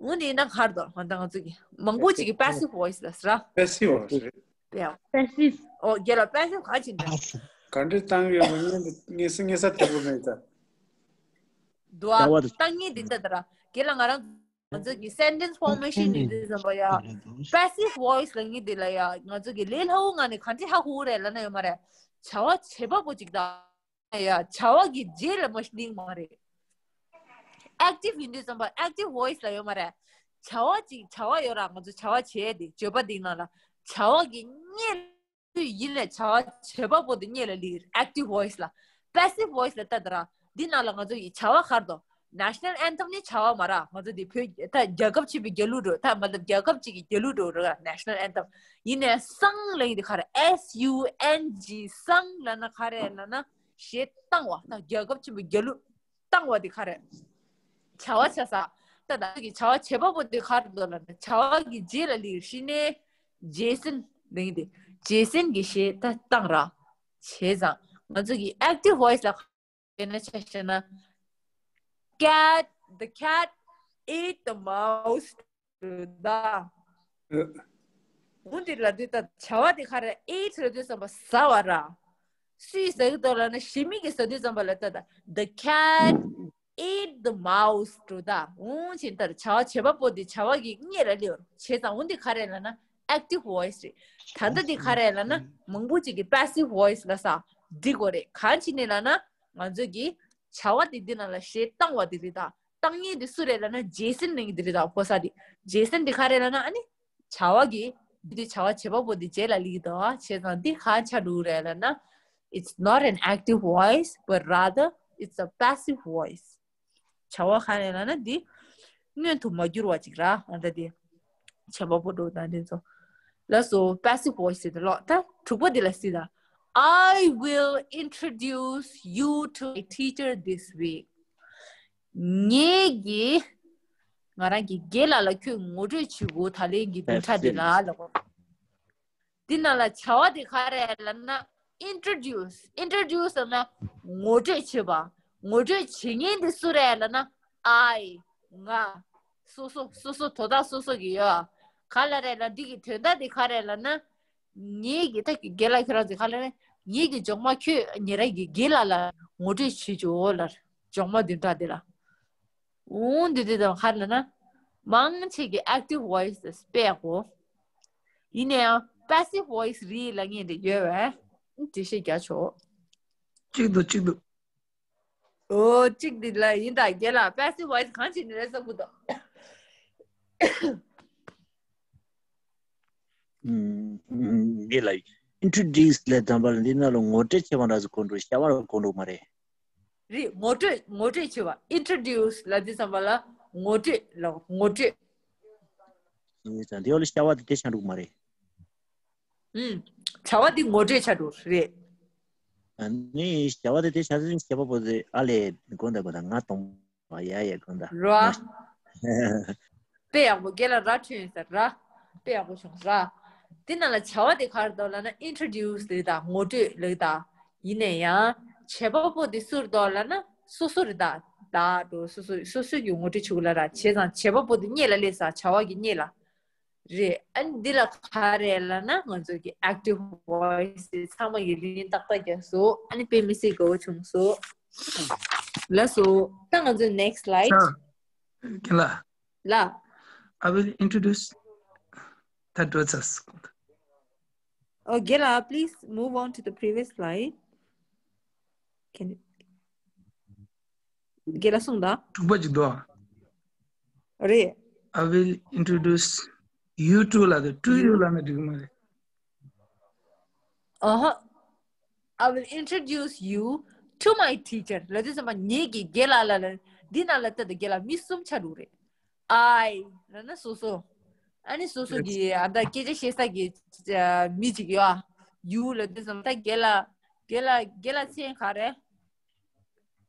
འོ་ནི་ན་གར་དོ་ང་དང་ང་ཚོ་གི་མང་པོ་ཅིག་གི་passive voice ལ་ཟེར། passive voice རེད། ཡ། passive ཨོ་རྒྱལ་ལ་passive ག་ཅིག་འདྲ། ག་འདྲ་བཏང་ཡོད་མ་ངེས་ངེས་ས་ངེས་ས་དེ་པོ་མེད་ད། དུ་ཨ་བཏང་ངེས་འདི་ལྟ་དར་རྒྱལ་ལ་ང་རང་ང་ཚོ་གི་sentence formation འདི་འདི་ཙམ་པ་ཡ། passive voice ལ་ངེས་འདི་ལ་ཡ་ང་ཚོ་གི་ལས་སླ་བོ་ང་ནི་ག་འདྲི་ཧ་གོ་རེད་ལ་ན་ཡོད་མ་རེད། བྱ་བ་བྱེད་པ་པོ་ཅིག་དང་། ཡ་བྱ་བ་གི་རྗེས་ལ་མ་གླེང་མ་རེད། active ཡིན་དུས་ཙམ་པ་active voice ལ་ཡོད་མ་རེད། བྱ་བ་ཅིག་བྱ་བ་ཡོད་ར་ང་ཚོ་བྱ་བ་བྱས་ཏེ་བརྗོད་པ་འདི་ནང་ལ་བྱ་བ་གི་སྔོན་ལ་ཡིན་ལ་བྱ་བ་བྱེད་པ་པོ་དེ་སྔོན་ལ་ལི་active voice ལ་passive voice ལ་ལྟ་དང་ར་འདི་ནང་ལ་ང་ཚོ་ཡི་བྱ་བ་གར་དོ། national anthem ནི་བྱ་བ་མ་ར་ང་ཚོ་འདི་བོད་ད་རྒྱལ་ཁབ་ཆེན་པོའི་རྒྱལ་གླུ་འགྲོ་ད་མ་ལབ་རྒྱལ་ཁབ་ཅིག་གི་རྒྱལ་གླུ་འགྲོ་ར་national anthem ཡིན་ནའི་སང་ལ་ཡིན་དེ་ག་ར་S U N G སང་ལ་ན་ག་རེ་ལ་ན། ཞེས་བཏང་བ་དང་རྒྱལ་ཁབ་ཆེན་པོའི་རྒྱལ་གླུ་བཏང་བ་དེ་ག་རེད། བྱ་བ་བྱ་ས། ད་ད་གི་བྱ་བ་བྱེད་པ་པོ་དེ་ག་རེ་འདོད་ལ་ན་བྱ་བ་གི་རྗེས་ལ་ལི་ཤི་ནས་ཇེ་སན་ལིང་དེ་ཇེ་སན་གྱི་ཞེས་ད་བཏང་ར། བྱས་ཙང་ང་ཚོ་གི་active voice ལ་ག་རེ་ན་ཆ་བྱས་ན། cat the cat ate the mouse ད། འོ་འདི་ལ་དུས་ད་བྱ་བ་དེ་ག་རེ་ཨེ་ཊི་ལ་དུས་ཙམ་པ་ཟ་བ་ར། སུས་ཟ་གི་འདུག་ལབ་ན་ཞི་མི་གིས་ཟ་དུས་ཙམ་པ་ལ་ད་ད། The cat ate the mouse འགྲོ་ད། འོང་ཕྱིན་ལྟར་བྱ་བ་བྱེད་པ་པོ་དེ་བྱ་བ་གི་སྔོན་ལ་སླེབས་པ་རེད། བྱས་ཙང་འོ་འདི་ག་རེ་ལབ་ན་active voice རེད། ད་ལྟ་འདི་ག་རེ་ལབ་ན་མང་པོ་ཅིག་གི་passive voice ལ་ས་འགྲིག་གོ་རེད། གང་ཕྱིན་ནས་ལབ་ན་ང་ཚོ་གི་བྱ་བ་དེ་འདི་ནང་ལ་གཞས་བཏང་བ་དེ་རེད་ད། བཏང་མཁན་དེ་སུ་རེད་ལབ་ན་ཇེ་སན་ལབ་མཁན་དེ་རེད་ད། ཕོ་གསར་དེ་ཇེ་སན་དེ་ག་རེ་ལབ་ན་ཨ་ནི་བྱ་བ་གི་འདི་བྱ་བ་བྱེད་པ་པོ་དེ་རྗེས་ལ་སླེབས་ཀྱི་འདུག་བྱས་ཙང་འདི་ག་ཆགས་འགྲོ་གི་རེད་ལབ་ན། It's not an active voice, but rather it's a passive voice. བྱ་བ་ག་རེ་ལབ་ན་འདི་མངོན་དུ་མ་གྱུར་བ་ཅིག་ར་ཨ་ད་དེ་བྱེད་པ་པོ་འགྲོ་དང་དེ་ཚོ། ལགས་སོ། passive voice དེ་ལོག་ད་དྲུག་པ་དེ་ལ་སྲིད་ད། I will introduce you to a teacher this week. ངེད་ཀྱིས་ང་རང་གི་རྒན་ལགས་ལ་ཁྱོད་ངོ་སྤྲོད་བྱེད་དགོས། ད་ལན་གྱི་བདུན་ཕྲག་འདི་ལ་ལ་གོ། འདི་ནང་ལ་བྱ་བ་དེ་ག་རེ་ལབ་ན་introduce introduce ལབ་ན་ངོ་སྤྲོད་བྱེད་པ། ངོ་སྤྲོད་བྱེད་མཁན་དེ་སུ་རེད་ལབ་ན་I ང་། སོ་སོ་སོ་སོ་དོ་བདག་སོ་སོ་གི་ཡོད། ག་ལ་རེད་ལ་འདི་གི་དོན་དག་དེ་ག་རེ་ལབ་ན། ངེད་ཀྱི་ད་གི་རྒན་ལགས་ཁྱོད་རང་ཚོ་ག་ལ་རེད། ངེད་ཀྱི་ཇོག་མ་ཁྱོད་ཉེ་ར་གི་རྒན་ལགས་ལ་ངོ་སྤྲོད་བྱེད་ཆོག་ལར་ཇོག་མ་བདུན་ཕྲག་འདི་ལ། འོང་འདི་འདི་དང་ག་རེ་ལབ་ན། མང་ཆེ་གི་active voice དེ་སྤེལ་གོ། ཡིན་ནའང་passive voice རེད་ལབ་མཁན་དེ་ཡོད་བས། འགྲེལ་བཤད་རྒྱག་ཆོག་གཅིག་འདུག་གཅིག་འདུག་ཨོ་གཅིག་འདི་ལ་ཡིན་ད་རྒན་ལགས་passive voice གང་བྱེད་ནི་རེད་བསམ་གི་འདུག་ཨུམ། ཨུམ། འདི་ལ་introduce ལས་དམ་པ་ལ་འདི་ནང་ལ་ངོ་སྤྲོད་བྱེད་པ་འདྲ་ཟིག་གོ་འགྲོ་བྱ་བ་ལ་གོ་འགྲོ་མ་རེད། རེད། ངོ་སྤྲོད་ངོ་སྤྲོད་བྱེད་པ་introduce ལ་འདི་ཙམ་པ་ལ་ངོ་སྤྲོད་ལ་ངོ་སྤྲོད། ཨེ་ཙང་འདི་ཡོ་ལ་བྱ་བ་དེ་དེ་ཆགས་འགྲོ་གི་མ་རེད། ཨུམ། བྱ་བ་འདི་ངོ་སྤྲོད་ཆགས་འགྲོ་རེད། ཨ་ནི་བྱ་བ་དེ་དེ་ཆགས་ཚུན་བྱེད་པ་པོ་དེ་ཨ་ལས་དགོན་དག་པ་དང་ང་གཏོང་བ་ཡ་ཡ་དགོན་དག་ར། དཔེ་ཡག་པོ་རྒན་ལགས་ར་ཐོན་ཡོད་ས་ར། དཔེ་ཡག་པོ་བྱུང་ར། འདི་ནང་ལ་བྱ་བ་དེ་ག་རེ་འདུག་ལབ་ན་introduce ལབ་ད་ངོ་སྤྲོད་ལབ་ད། ཡིན་ནའི་ཡང་བྱེད་པ་པོ་དེ་སུ་རེད་འདུག་ལབ་ན་སོ་སོ་རེད་ད། ད་འགྲོ་སོ་སོ་སོ་སོ་གི་ངོ་སྤྲོད་བྱེད་དགོས་ལ་ར། བྱས་ཙང་བྱེད་པ་པོ་དེ་སྔོན་ལ་སླེབས་ས་བྱ་བ་གི་སྔོན་ལ། རེད། ཨ་ནི་འདི་ལ་ག་རེ་ལབ་ན་ང་ཚོ་གི་active voice དེ་ཚང་མ་ཡི་ལིན་ཏག་ཏག་རྒྱག་སོ། ཨ་ནི་དཔེ་མི་སྲིད་དགའ་བོ་བྱུང་སོ། ལགས་སོ། ད་ང་ཚོ་next slide. ལ། ལ། I will introduce the process. Okay, ལ། Please move on to the previous slide. Can you? རྒན་ལགས་གསུངས་དང་། དྲུག་པ་ཅིག་འདུག་ཨ། རེད། I will introduce you to ལབ་དུས་to you ལབ་ན་འགྲིག་གི་མ་རེད། ཨ་ཧ། I will introduce you to my teacher. ལབ་དུས་ཙམ་པ་ངེད་ཀྱི་རྒན་ལགས་ལ་ལ་འདི་ན་ལ་ལྟ་དུ་རྒན་ལགས་མི་གསུམ་ཆགས་འགྲོ་རེད། I ལབ་ན་སོ་སོ། ཨ་ནི་སོ་སོ་གི་ཨ་ད་སྐད་ཆ་བཤད་ས་གི་ཨ་མི་ཅིག་ཡོད་ཨ། you ལབ་དུས་ཙམ་པ་ད་རྒན་ལགས་རྒན་ལགས་རྒན་ལགས་མཚན་ག་རེ།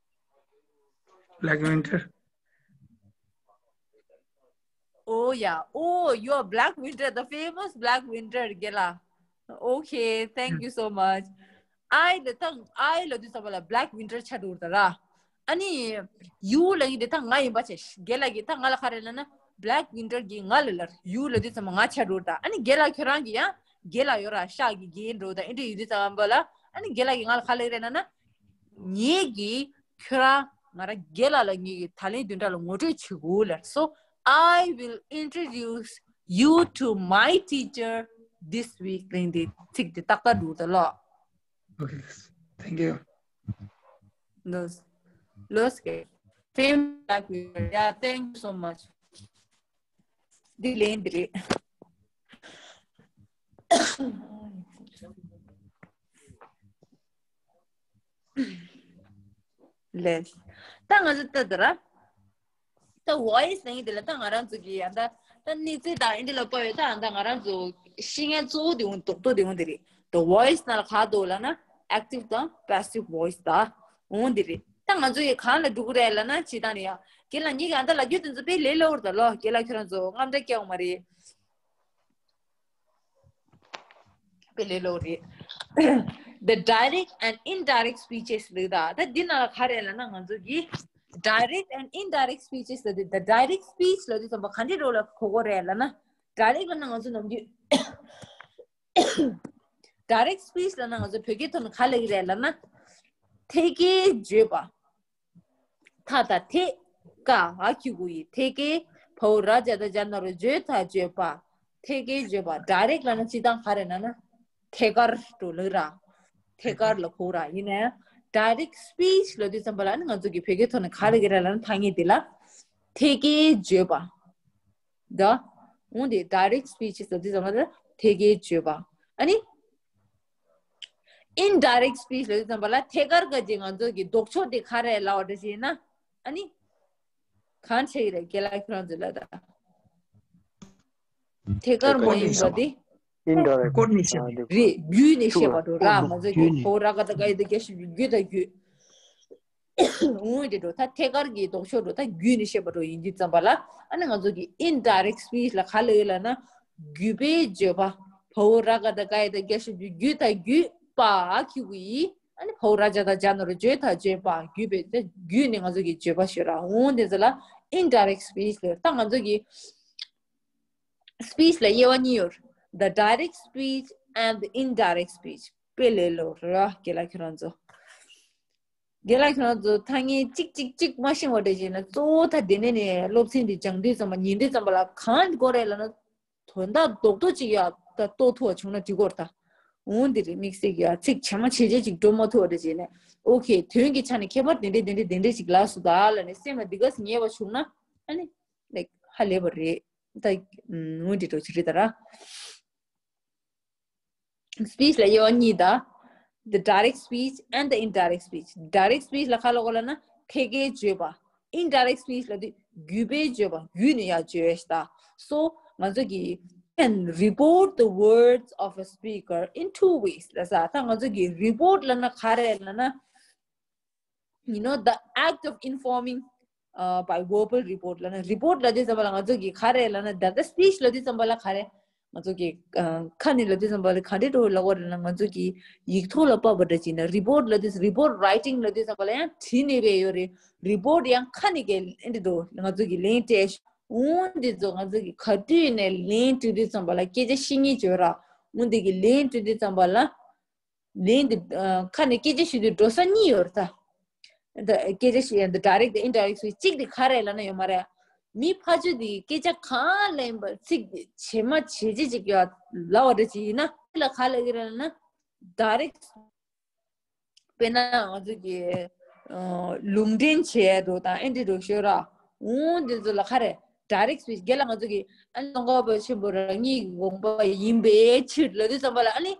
Black Winter. Oh yeah. Oh, you are Black Winter, the famous Black Winter, རྒན་ལགས། Okay, thank you so much. I ལ་ད་I ལབ་དུས་ཙམ་པ་ལ་Black Winter ཆགས་འགྲོ་ད་ར། ཨ་ནི་you ལབ་ཡིན་དེ་ད་ང་ཡིན་པ་ཆ་རྒན་ལགས་ཀྱིས་ད་ང་ལ་ག་རེ་ལབ་ན་Black Winter གྱིས་ང་ལ་ལབ། you ལབ་དུས་ཙམ་པ་ང་ཆགས་འགྲོ་ད། ཨ་ནི་རྒན་ལགས་ཁྱོད་རང་གིས་ཡང་རྒན་ལགས་ཡོད་ར་ཤག་གི་རྒན་འགྲོ་ད་ཨེ་འདྲ་ཡིན་དུས་ཙམ་པ་ལ་ཨ་ནི་རྒན་ལགས་ཀྱིས་ང་ལ་ག་ལབ་རེད་ལབ་ན། ངེད་ཀྱིས་ཁྱོད་རང་ང་རང་རྒན་ལགས་ལ་ངེད་ཀྱིས་ད་ལན་བདུན་ཕྲག་ལ་ངོ་སྤྲོད་བྱེད་དགོས་ལབ། So I will introduce you to my teacher this week. ལན་དེ་ཚིག་དེ་ཏག་ཏག་འགྲོ་ད་ལོ། Okay, thank you. Los, los que. Thank you. Yeah, thank you so much. འདི་ལན་འདི་རེད། ལས། ད་ང་ཚོ་ལྟ་དུས་ར། ད་voice ནང་འདི་ལ་ད་ང་རང་ཚོ་གི་ཡང་ད་ད་གནས་ཚུལ་དང་འདི་ལ་དཔག་ཡོད་ད་ད་ང་རང་ཚོ་ཤེས་མཁན་གཙོ་བོ་དེ་འོང་རྡོག་རྡོག་དེ་འོང་དེ་རེད། ད་voice ནང་ལ་ག་འདུག་ལབ་ན་active དང་passive voice ད་འོང་དེ་རེད། ད་ང་ཚོ་ཡི་གང་ལ་འགྲོ་གི་རེད་ལབ་ན་ཇི་ལྟར་ཡང་རྒན་ལགས་ངེད་ཀྱི་ཨ་ད་ལབ་རྒྱུ་དེ་ཚོ་དཔེ་ལས་སླ་པོ་རེད་ད་ལོ། རྒན་ལགས་ཁྱོད་རང་ཚོ་དངངས་སྐྲག་སྐྱེ་འོང་མ་རེད། དཔེ་ལས་སླ་པོ་རེད། The direct and indirect speeches ལབ་ད། ད་འདི་ནང་ལ་ག་རེ་ལབ་ན་ང་ཚོ་གི་direct and indirect speeches ལབ་དུས། The direct speech ལབ་དུས་ཙམ་པ་ག་འདྲའི་རོ་ལ་གོ་དགོས་རེད་ལབ་ན། direct ལབ་ན་ང་ཚོ་ནམ་རྒྱུན་direct speech ལབ་ན་ང་ཚོ་བོད་སྐད་ཐོག་ནས་ག་ལབ་ཀྱི་རེད་ལབ་ན། ཐད་ཀའི་བརྗོད་པ། ཐ་ད་ཐད། ཀ་འ་གི་གུ་ཡི་ཐད་ཀའི་བའོ་ར་ཇ་ད་ཇ་ན་རོ་བརྗོད་ཐ་བརྗོད་པ། ཐད་ཀའི་བརྗོད་པ། direct ལབ་ན་སྤྱིར་བཏང་ག་རེ་ལབ་ན། ཐད་ཀར་འགྲོ་ལབ་ར། ཐད་ཀར་ལ་གོ་ར། ཡིན་ནའི་direct speech ལབ་དུས་ཙམ་པ་ལ་ནི་ང་ཚོ་གི་བོད་སྐད་ཐོག་ནས་ག་ལབ་ཀྱི་རེད་ལབ་ན་ཐ་སྙད་དེ་ལ་ཐད་ཀའི་བརྗོད་པ། ད་འོང་དེ་direct speech ལབ་དུས་ཙམ་པ་ལ་ཐད་ཀའི་བརྗོད་པ། ཨ་ནི། indirect speech ལབ་དུས་ཙམ་པ་ལ་ཐད་ཀར་ག་ཅིག་ང་ཚོ་གི་ལྡོག་ཕྱོགས་དེ་ག་རེ་ལབ་པ་འདྲ་ཞིག་ཡིན་ན། ཨ་ནི། གང་བྱེད་ཀྱི་རེད་རྒན་ལགས་ཁྱོད་རང་ཚོ་ལ་ད། ཐད་ཀར་མ་ཡིན་པ་དེ། indirect བསྐོར་ནས་བཤད་པ། རེད། བརྒྱུད་ནས་བཤད་པ་འགྲོ་ར། བསྐོར་ང་ཚོ་གི་བརྒྱུད་ནས། ཧོ་ར་ག་ད་ག་ཡི་ད་རྒྱ་ཤི་བརྒྱུད་ད་བརྒྱུད། འོང་དེ་འགྲོ་ད་ཐད་ཀར་གྱི་ལྡོག་ཕྱོགས་འགྲོ་ད་བརྒྱུད་ནས་བཤད་པ་འགྲོ་ཡིན་དུས་ཙམ་པ་ལ་ཨ་ནི་ང་ཚོ་གི་indirect speech ལ་ག་ལབ་ཡོད་ལབ་ན། བརྒྱུད་པའི་བརྗོད་པ། བའོ་ར་ག་ད་ག་ཡི་ད་རྒྱ་ཤི་བརྒྱུད་ད་བརྒྱུད་པ་ཨ་གི་གུ་ཡི། ཨ་ནི་བའོ་ར་ཇ་ད་ཇ་ན་རོ་བརྗོད་ད་བརྗོད་པ་བརྒྱུད་པའི་ད་བརྒྱུད་ནས་ང་ཚོ་གི་བརྗོད་པ་ཤོད་ར། འོང་དེ་ཚོ་ལ་indirect speech ལབ། ད་ང་ཚོ་གི་speech ལ་དབྱེ་བ་གཉིས་ཡོད། The direct speech and the indirect speech དཔེ་ལས་སླ་པོ་ར་རྒན་ལགས་ཁྱོད་རང་ཚོ། རྒན་ལགས་ཁྱོད་རང་ཚོ་ཐ་སྙད་གཅིག་གཅིག་གཅིག་མ་ཤེས་པ་འདྲ་བྱས་ན་གཙོ་བོ་ད་དེ་ནས་ནས་སློབ་ཚན་འདི་སྦྱང་དུས་ཙམ་པ་ཉན་དུས་ཙམ་པ་ལ་གང་དགོས་རེད་ལབ་ན་དོན་དག་རྡོག་རྡོག་ཅིག་ཡ་ད་རྟོགས་ཐུབ་པ་བྱུང་ན་འགྲིག་གོ་ར་ད། འོང་འདི་རེད་དམིགས་བསལ་གྱི་ཡ་ཚིག་ཇེ་མང་ཇེ་ཆེ་ཅིག་འགྲོ་མ་ཐུབ་པ་འདྲ་བྱས་ནས་ཨོ་ཁེ་དོན་གྱི་ཆ་ནས་ཁྱད་པར་དེ་འདྲས་དེ་འདྲས་དེ་འདྲས་ཅིག་ལབ་སོང་ད་ལབ་ནས་སེམས་ལ་འདི་ག་ཟེ་ངེས་པ་བྱུང་ན་ཨ་ནི་ལེགས་ཧ་ལས་པ་རེད་ད། འོང་འདི་འགྲོ་ཅི་རེད་ད་ར། Speech ལ་དབྱེ་བ་གཉིས་ད། The direct speech and the indirect speech. Direct speech ལ་ག་ལབ་དགོས་ལབ་ན་ཐད་ཀའི་བརྗོད་པ། Indirect speech ལབ་དུས་བརྒྱུད་པའི་བརྗོད་པ། བརྒྱུད་ནས་ཡར་བརྗོད་ཡས་ད། So ང་ཚོ་གི་can report the words of a speaker in two ways ལབ་ས། ད་ང་ཚོ་གི་report ལབ་ན་ག་རེ་ལབ་ན། You know, the act of informing uh, by verbal report ལབ་ན་report ལབ་དུས་ཙམ་པ་ལ་ང་ཚོ་གི་ག་རེ་ལབ་ན་ད་ལྟ་speech ལབ་དུས་ཙམ་པ་ལ་ག་རེ་ང་ཚོ་གི་ཁ་ནས་ལབ་དུས་ཙམ་པ་ལ་ག་འདྲས་འགྲོ་ལབ་པ་རེད་ན་ང་ཚོ་གི་ཡིག་ཐོག་ལ་ཕབ་པ་འདྲ་ཅིག་ན་report ལབ་དུས་report writing ལབ་དུས་ཙམ་པ་ལ་ཡང་བྲིས་ནས་བས་ཡོད་རེད། Report ཡང་ཁ་ནས་གི་ཨེ་འདྲས་འགྲོ་ང་ཚོ་གི་ལན་སྤྲད་འོང་དུས་ཚོ་ང་ཚོ་གི་ག་དུས་ནས་ལན་སྤྲོད་དུས་ཙམ་པ་ལ་སྐད་ཆ་བཤད་ཉེས་བྱོས་ར་འོང་དུས་གི་ལན་སྤྲོད་དུས་ཙམ་པ་ལ། ལན་འདི་ཁ་ནས་སྐད་ཆ་ཞུ་དུས་འགྲོ་ས་གཉིས་ཡོད་རེད་ད། སྐད་ཆ་ཞུ་ཡ་འདི་direct indirect speech གཅིག་འདི་ག་རེ་ལབ་ན་ཡོད་མ་རེད། མི་ཕར་ཕྱོགས་འདི་སྐད་ཆ་གང་ལབ་ཡིན་པ་ཚིག་འདི་ཇེ་མང་ཇེ་ཆེ་ཅིག་ཡ་ལབ་པ་འདྲ་ཅིག་ཡིན་ན་ལ་ག་ལབ་ཀྱི་རེད་ལབ་ན་direct དཔེར་ན་ང་ཚོ་གི་ ལུང་འདྲེན་བྱེད་ཡ་འགྲོ་དང་ཨེ་འདྲ་འགྲོ་ཤོད་ར། འོང་དེ་ཚོ་ལ་ག་རེ་direct speech། རྒན་ལགས་ང་ཚོ་གི་ཨ་ནི་ཙོང་ཁ་པ་ཆེན་པོ་རང་ཉིད་ཀྱི་དགོངས་པ་ཡིན་པའི་ཕྱིར་ལབ་དུས་ཙམ་པ་ལ་ཨ་ནི།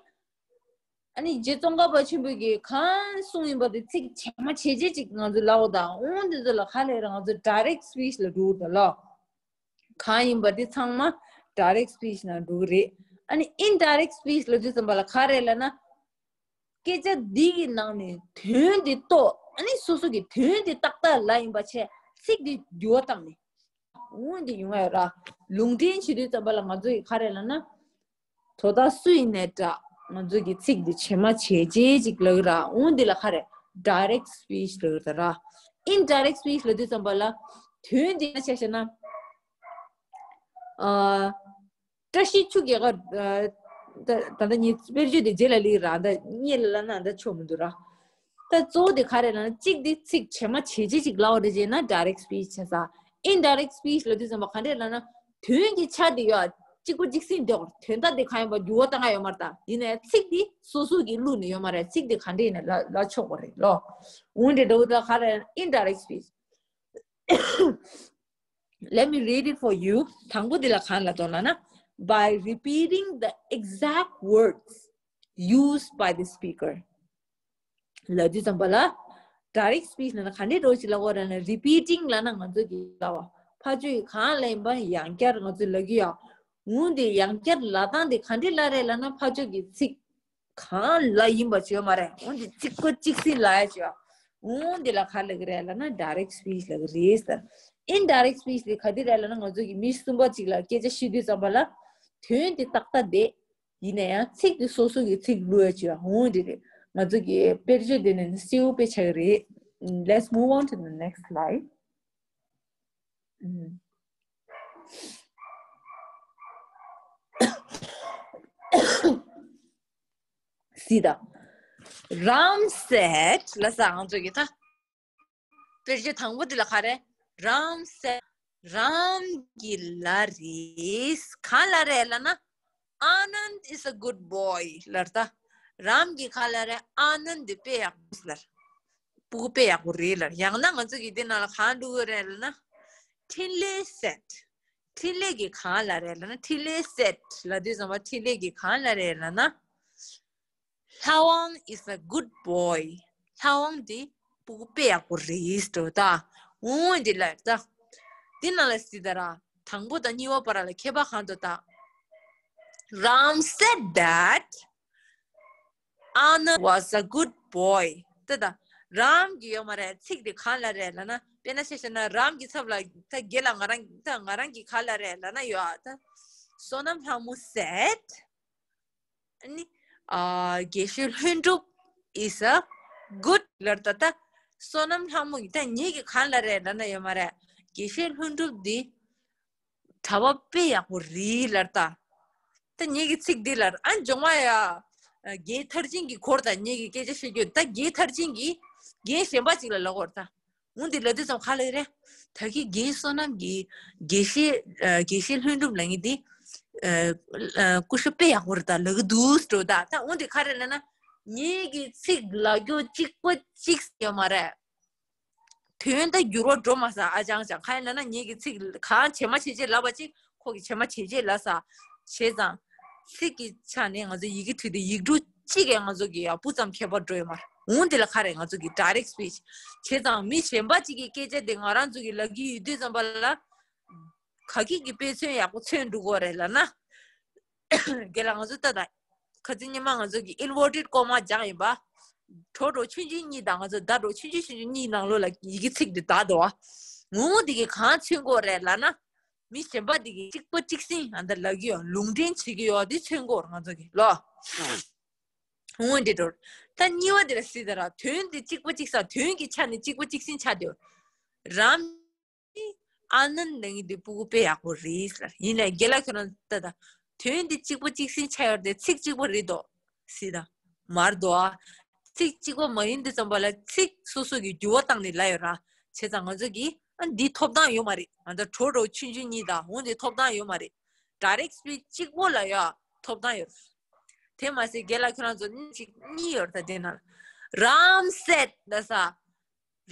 ཨ་ནི་རྗེ་ཙོང་ཁ་པ་ཆེན་པོ་གིས་གང་གསུངས་ཡིན་པ་དེ་ཚིག་བྱད་མ་བྱེད་བྱེད་ཅིག་ང་ཚོ་ལབ་དང་། འོང་དེ་ཚོ་ལ་ག་རེ་ལབ་ར། ང་ཚོ་direct speech ལ་འགྲོ་གི་ད་ལོ། གང་ཡིན་པ་དེ་ཚང་མ་direct speech ནང་འགྲོ་གི་རེད། ཨ་ནི་indirect speech ལབ་དུས་ཙམ་པ་ལ་ག་རེ་ལབ་ན། སྐད་ཆ་འདི་གི་ནང་ནས་དོན་འདི་རྟོགས། ཨ་ནི་སོ་སོ་གི་དོན་འདི་ཏག་ཏག་ལབ་ཡིན་པ་བྱས་ཚིག་འདི་འགྱུར་བ་བཏང་ནས། འོང་འདི་ཡོང་ཡ་ར། ལུང་འདྲེན་བྱེད་དུས་ཙམ་པ་ལ་ང་ཚོ་ཡི་ག་རེ་ལབ་ན། དོ་བདག་སུ་ཡིན་ནའི་འདྲ། ང་ཚོ་གི་ཚིག་འདི་བྱད་མ་བྱེད་བྱེད་ཅིག་ལབ་ཀྱི་ར། འོང་འདི་ལ་ག་རེ་direct speech ལབ་ཀྱི་ར། indirect speech ལབ་དུས་ཙམ་པ་ལ་དོན་འདི་ན་ཆ་བཞག་ན། ཨ། བཀྲ་ཤིས་ཆུ་རྒྱལ་ཁ། ད་ད་ལྟ་ངའི་དཔེར་བརྗོད་དེ་རྗེས་ལ་ལི་ར་ད་རྙེད་ལ་ན་ད་ཆོག་མི་འདུག་ར། ད་གཙོ་བོ་དེ་ག་རེ་ལབ་ན། གཅིག་དེ་ཚིག་བྱད་མ་བྱེད་བྱེད་ཅིག་ལབ་པ་རེད་ཅེ་ན་direct speech བྱས་ས། indirect speech ལབ་དུས་ཙམ་པ་ག་འདྲས་ལབ་ན། དོན་གྱི་ཆ་དེ་ཡོད། གཅིག་པ་གཅིག་སྲིང་དེ་བར་དོན་དག་དེ་གང་ཡིན་པ་འགྱུར་བ་བཏང་ག་ཡོད་མ་རེད་ད། ཡིན་ནའི་ཚིག་དེ་སོ་སོ་གི་བླུགས་ནས་ཡོད་མ་རེད། ཚིག་དེ་ག་འདྲས་ཡིན་ན་ལ་ལ་ཆོག་པ་རེད་ལོ། འོན་ཏེ་འདྲ་བོ་ད་ག་རེ་indirect speech Let me read it for you. དང་པོ་འདི་ལ་གང་ལ་དོན་ལ་ན། By repeating the exact words used by the speaker. ལབ་དུས་ཙམ་པ་ལ། direct speech ལབ་ན་ག་འདྲས་འགྲོ་ཞིག་ལབ་དགོས་རེད་ན། repeating ལབ་ན་ང་ཚོ་གི་ལབ་པ། ཕར་ཕྱོགས་ཀྱི་གང་ལབ་ཡིན་པ་ཡང་བསྐྱར་ང་ཚོས་ལབ་ཀྱི་ཡོད། འོན་ཏེ་ཡང་བསྐྱར་ལབ་སྟངས་དེ་ག་འདྲས་ལབ་རེད་ལབ་ན། ཕར་ཕྱོགས་ཀྱི་ཚིག་གང་ལབ་ཡིན་པ་བྱོས་མ་རེད། འོན་ཏེ་གཅིག་པ་གཅིག་སྲིང་ལབ་ཡ་བྱོས། འོན་ཏེ་ལ་ག་ལབ་ཀྱི་རེད་ལབ་ན་direct speech ལབ་ཀྱི་རེད་ཟེར། indirect speech དེ་ག་དེ་རེད་ལབ་ན། ང་ཚོ་གི་མི་གསུམ་པ་གཅིག་ལ་སྐད་ཆ་བཤད་དུས་ཙམ་པ་ལ། དོན་དེ་ཏག་ཏག་བསྡད། ཡིན་ན་ཡང་ཚིག་དེ་སོ་སོ་གི་ཚིག་བླུགས་ཡ་བྱོས། འོན་ཏེ་རེད། ང་ཚོ་གི་དཔེར་བརྗོད་དེ་ནས་གསལ་པོ་དཔེ་ཆགས་ཀྱི་རེད། Let's move on to the next slide. See the Ram said ལ་ས་ང་ཚོ་གི་ད། དཔེར་བརྗོད་དང་པོ་འདི་ལ་ག་རེ། Ram said རམ་གྱིས་ལབ་རེད། གང་ལབ་རེད་ལབ་ན། Anand is a good boy ལབ་ད། རམ་གྱིས་གང་ལབ་རེད། Anand དེ་དཔེ་ཡག་པོ་ལབ། སྤུ་གུ་དཔེ་ཡག་པོ་རེད་ལབ། ཡང་ན་ང་ཚོ་གི་འདི་ནང་ལ་གང་འདུག་རེད་ལབ་ན། འཕྲིན་ལས་said འཕྲིན་ལས་ཀྱིས་གང་ལབ་རེད་ལབ་ན། འཕྲིན་ལས་said ལབ་དུས་ཙམ་པ་འཕྲིན་ལས་ཀྱིས་གང་ལབ་རེད་ལབ་ན། Lhawang is a good boy. Lhawang དེ་སྤུ་གུ་དཔེ་ཡག་པོ་རེད་ཟེར་ད། འོ་འདི་ལ་ད། འདི་ནང་ལ་སི་ད་ར། དང་པོ་དང་གཉིས་པ་བར་ལ་ཁྱད་པར་གང་འདུག་ད། Ram said that Anand was a good boy. ད་ད། རམ་གྱི་ཡོད་མ་རེད། ཚིག་དེ་གང་ལབ་རེད་ལབ་ན། དཔེར་ན་ཆ་བཞག་ན་རམ་གྱི་ཚབ་ལ་ད་རྒན་ལགས་ང་རང་ད་ང་རང་གིས་གང་ལབ་རེད་ལབ་ན་ཡོད་ད། བསོད་ནམས་ལྷ་མོ་said ཨ་ནི། ཨ་དགེ་བཤེས་ལྷུན་གྲུབ is a good ལབ་ད་ད། བསོད་ནམས་ལྷ་མོ་ཡིས་ད་ངེད་ཀྱིས་གང་ལབ་རེད་ལབ་ན་ཡོད་མ་རེད། དགེ་བཤེས་ལྷུན་གྲུབ་འདི་གྲྭ་པ་དཔེ་ཡག་པོ་རེད་ལབ་ད། ད་ངེད་ཀྱིས་ཚིག་འདི་ལབ། ཨ་ནི་སྦྱོང་བ་ཡ། རྒན་མཐར་ཕྱིན་གྱི་སྐོར་དང་ངེད་ཀྱིས་སྐད་ཆ་བཤད་རྒྱུ། ད་རྒན་མཐར་ཕྱིན་གྱིས་རྒན་གཞན་པ་ཅིག་ལ་ལབ་དགོས་རེད་ད། འོ་འདི་ལབ་དུས་ཙམ་ག་ལབ་རེད། ད་གིན་རྒན་བསོད་ནམས་ཀྱིས་དགེ་བཤེས་ཨ་དགེ་བཤེས་ལྷུན་གྲུབ་ལབ་མཁན་དེ་ཨ་ཨ་སྐུ་ཞབས་དཔེ་ཡག་པོ་རེད་ད་ལབ་ཀྱི་འདུག་ཟེར་ད། ད་འོ་འདི་ག་རེ་ལབ་ན། ངེད་ཀྱི་ཚིག་ལབ་རྒྱུ་གཅིག་པ་གཅིག་ཡོད་མ་རེད། དོན་ད་འགྱུར་བ་འགྲོ་མ་སོང་ཨ་ཅང་ཅང་། གང་ཡིན་ལབ་ན་ངེད་ཀྱི་ཚིག་གང་བྱེད་མ་བྱེད་ཅེས་ལབ་པ་ཅིག་ཁོ་གིས་བྱེད་མ་བྱེད་ཅེས་ལབ་ས། བྱས་ཙང་། ཚིག་གི་ཆ་ནས་ང་ཚོ་ཡི་གེ་བྲིས་ཏེ་ཡིག་འབྲུ་གཅིག་གིས་ང་ཚོ་གི་ཡ་སྤུ་ཙམ་ཁྱད་པར་འགྲོ་ཡོད་མ་རེད། འོ་འདི་ལ་ག་རེ་ང་ཚོ་གི་direct speech བྱས་ཙང་མི་གཞན་པ་གཅིག་གི་སྐད་ཆ་དེ་ང་རང་ཚོ་གི་ལབ་ཀྱི་ཡོད་དུས་ཙམ་པ་ལ། ག་གི་གི་དཔེ་མཚོན་ཡག་པོ་མཚོན་འགྲོ་གི་རེད་ལབ་ན། རྒན་ལགས་ང་ཚོ་ལྟ་ད། ཁ་སང་ཉི་མ་ང་ཚོ་གི་inverted comma སྦྱངས་ཡིན་པ། གྲོགས་གྲོགས་ཆུང་ཆུང་གཉིས་དང་ང་ཚོ་ཟླ་གྲོགས་ཆུང་ཆུང་ཆུང་ཆུང་གཉིས་ནང་ལོགས་ལ་ཡི་གེ་ཚིག་འདི་བདག་འདུག་བ། ངོ་བོ་འདི་གིས་གང་མཚོན་གྱི་ཡོད་རེད་ལབ་ན། མི་གཞན་པ་འདི་གིས་གཅིག་པ་གཅིག་སྲིང་ཨ་འདི་ལབ་ཀྱི་ཡོད། ལུང་འདྲེན་བྱེད་ཀྱི་ཡོད་འདི་མཚོན་གྱི་ཡོད་རེད་ང་ཚོ་གི་ལོ། ངོ་བོ་འདི་འགྲོ། ད་གཉིས་པ་འདི་ལ་གཟིགས་དང་ར། དོན་འདི་གཅིག་པ་གཅིག་སྲིང་། དོན་གྱི་ཆ་ནས་གཅིག་པ་གཅིག་སྲིང་ཆགས་བསྡད་ཡོད། རམ། ཨ་ནན་ལབ་མཁན་དེ་སྤུ་གུ་དཔེ་ཡག་པོ་རེད་ལབ། ཡིན་ནའི་རྒན་ལགས་ཁྱོད་རང་ལྟ་ད། དོན་འདི་གཅིག་པ་གཅིག་སྲིང་ཆགས་ཡོད་རེད་དེ་ཚིག་གཅིག་པ་རེད་དོ། སྲིད་ད། མ་རེད་དོ་ཨ། ཚིག་གཅིག་པ་མ་ཡིན་དུས་ཙམ་པ་ལ་ཚིག་སོ་སོ་གིས་འགྱུར་བ་བཏང་ནས་ལབ་ཡོད་ར། བྱས་ཙང་ང་ཚོ་གིས་ཨ་འདི་ཐོབ་ཐང་ཡོད་མ་རེད། ང་ཚོ་གྲོགས་གྲོགས་ཆུང་ཆུང་གཉིས་དང་འོ་འདི་ཐོབ་ཐང་ཡོད་མ་རེད། direct speech གཅིག་པོ་ལ་ཡ་ཐོབ་ཐང་ཡོད་རེད། དེ་མ་ཟད་རྒན་ལགས་ཁྱོད་རང་ཚོ་གཉིས་ཡོད་རེད་ད། དེ་ན་རམ་སེད་ལབ་ས།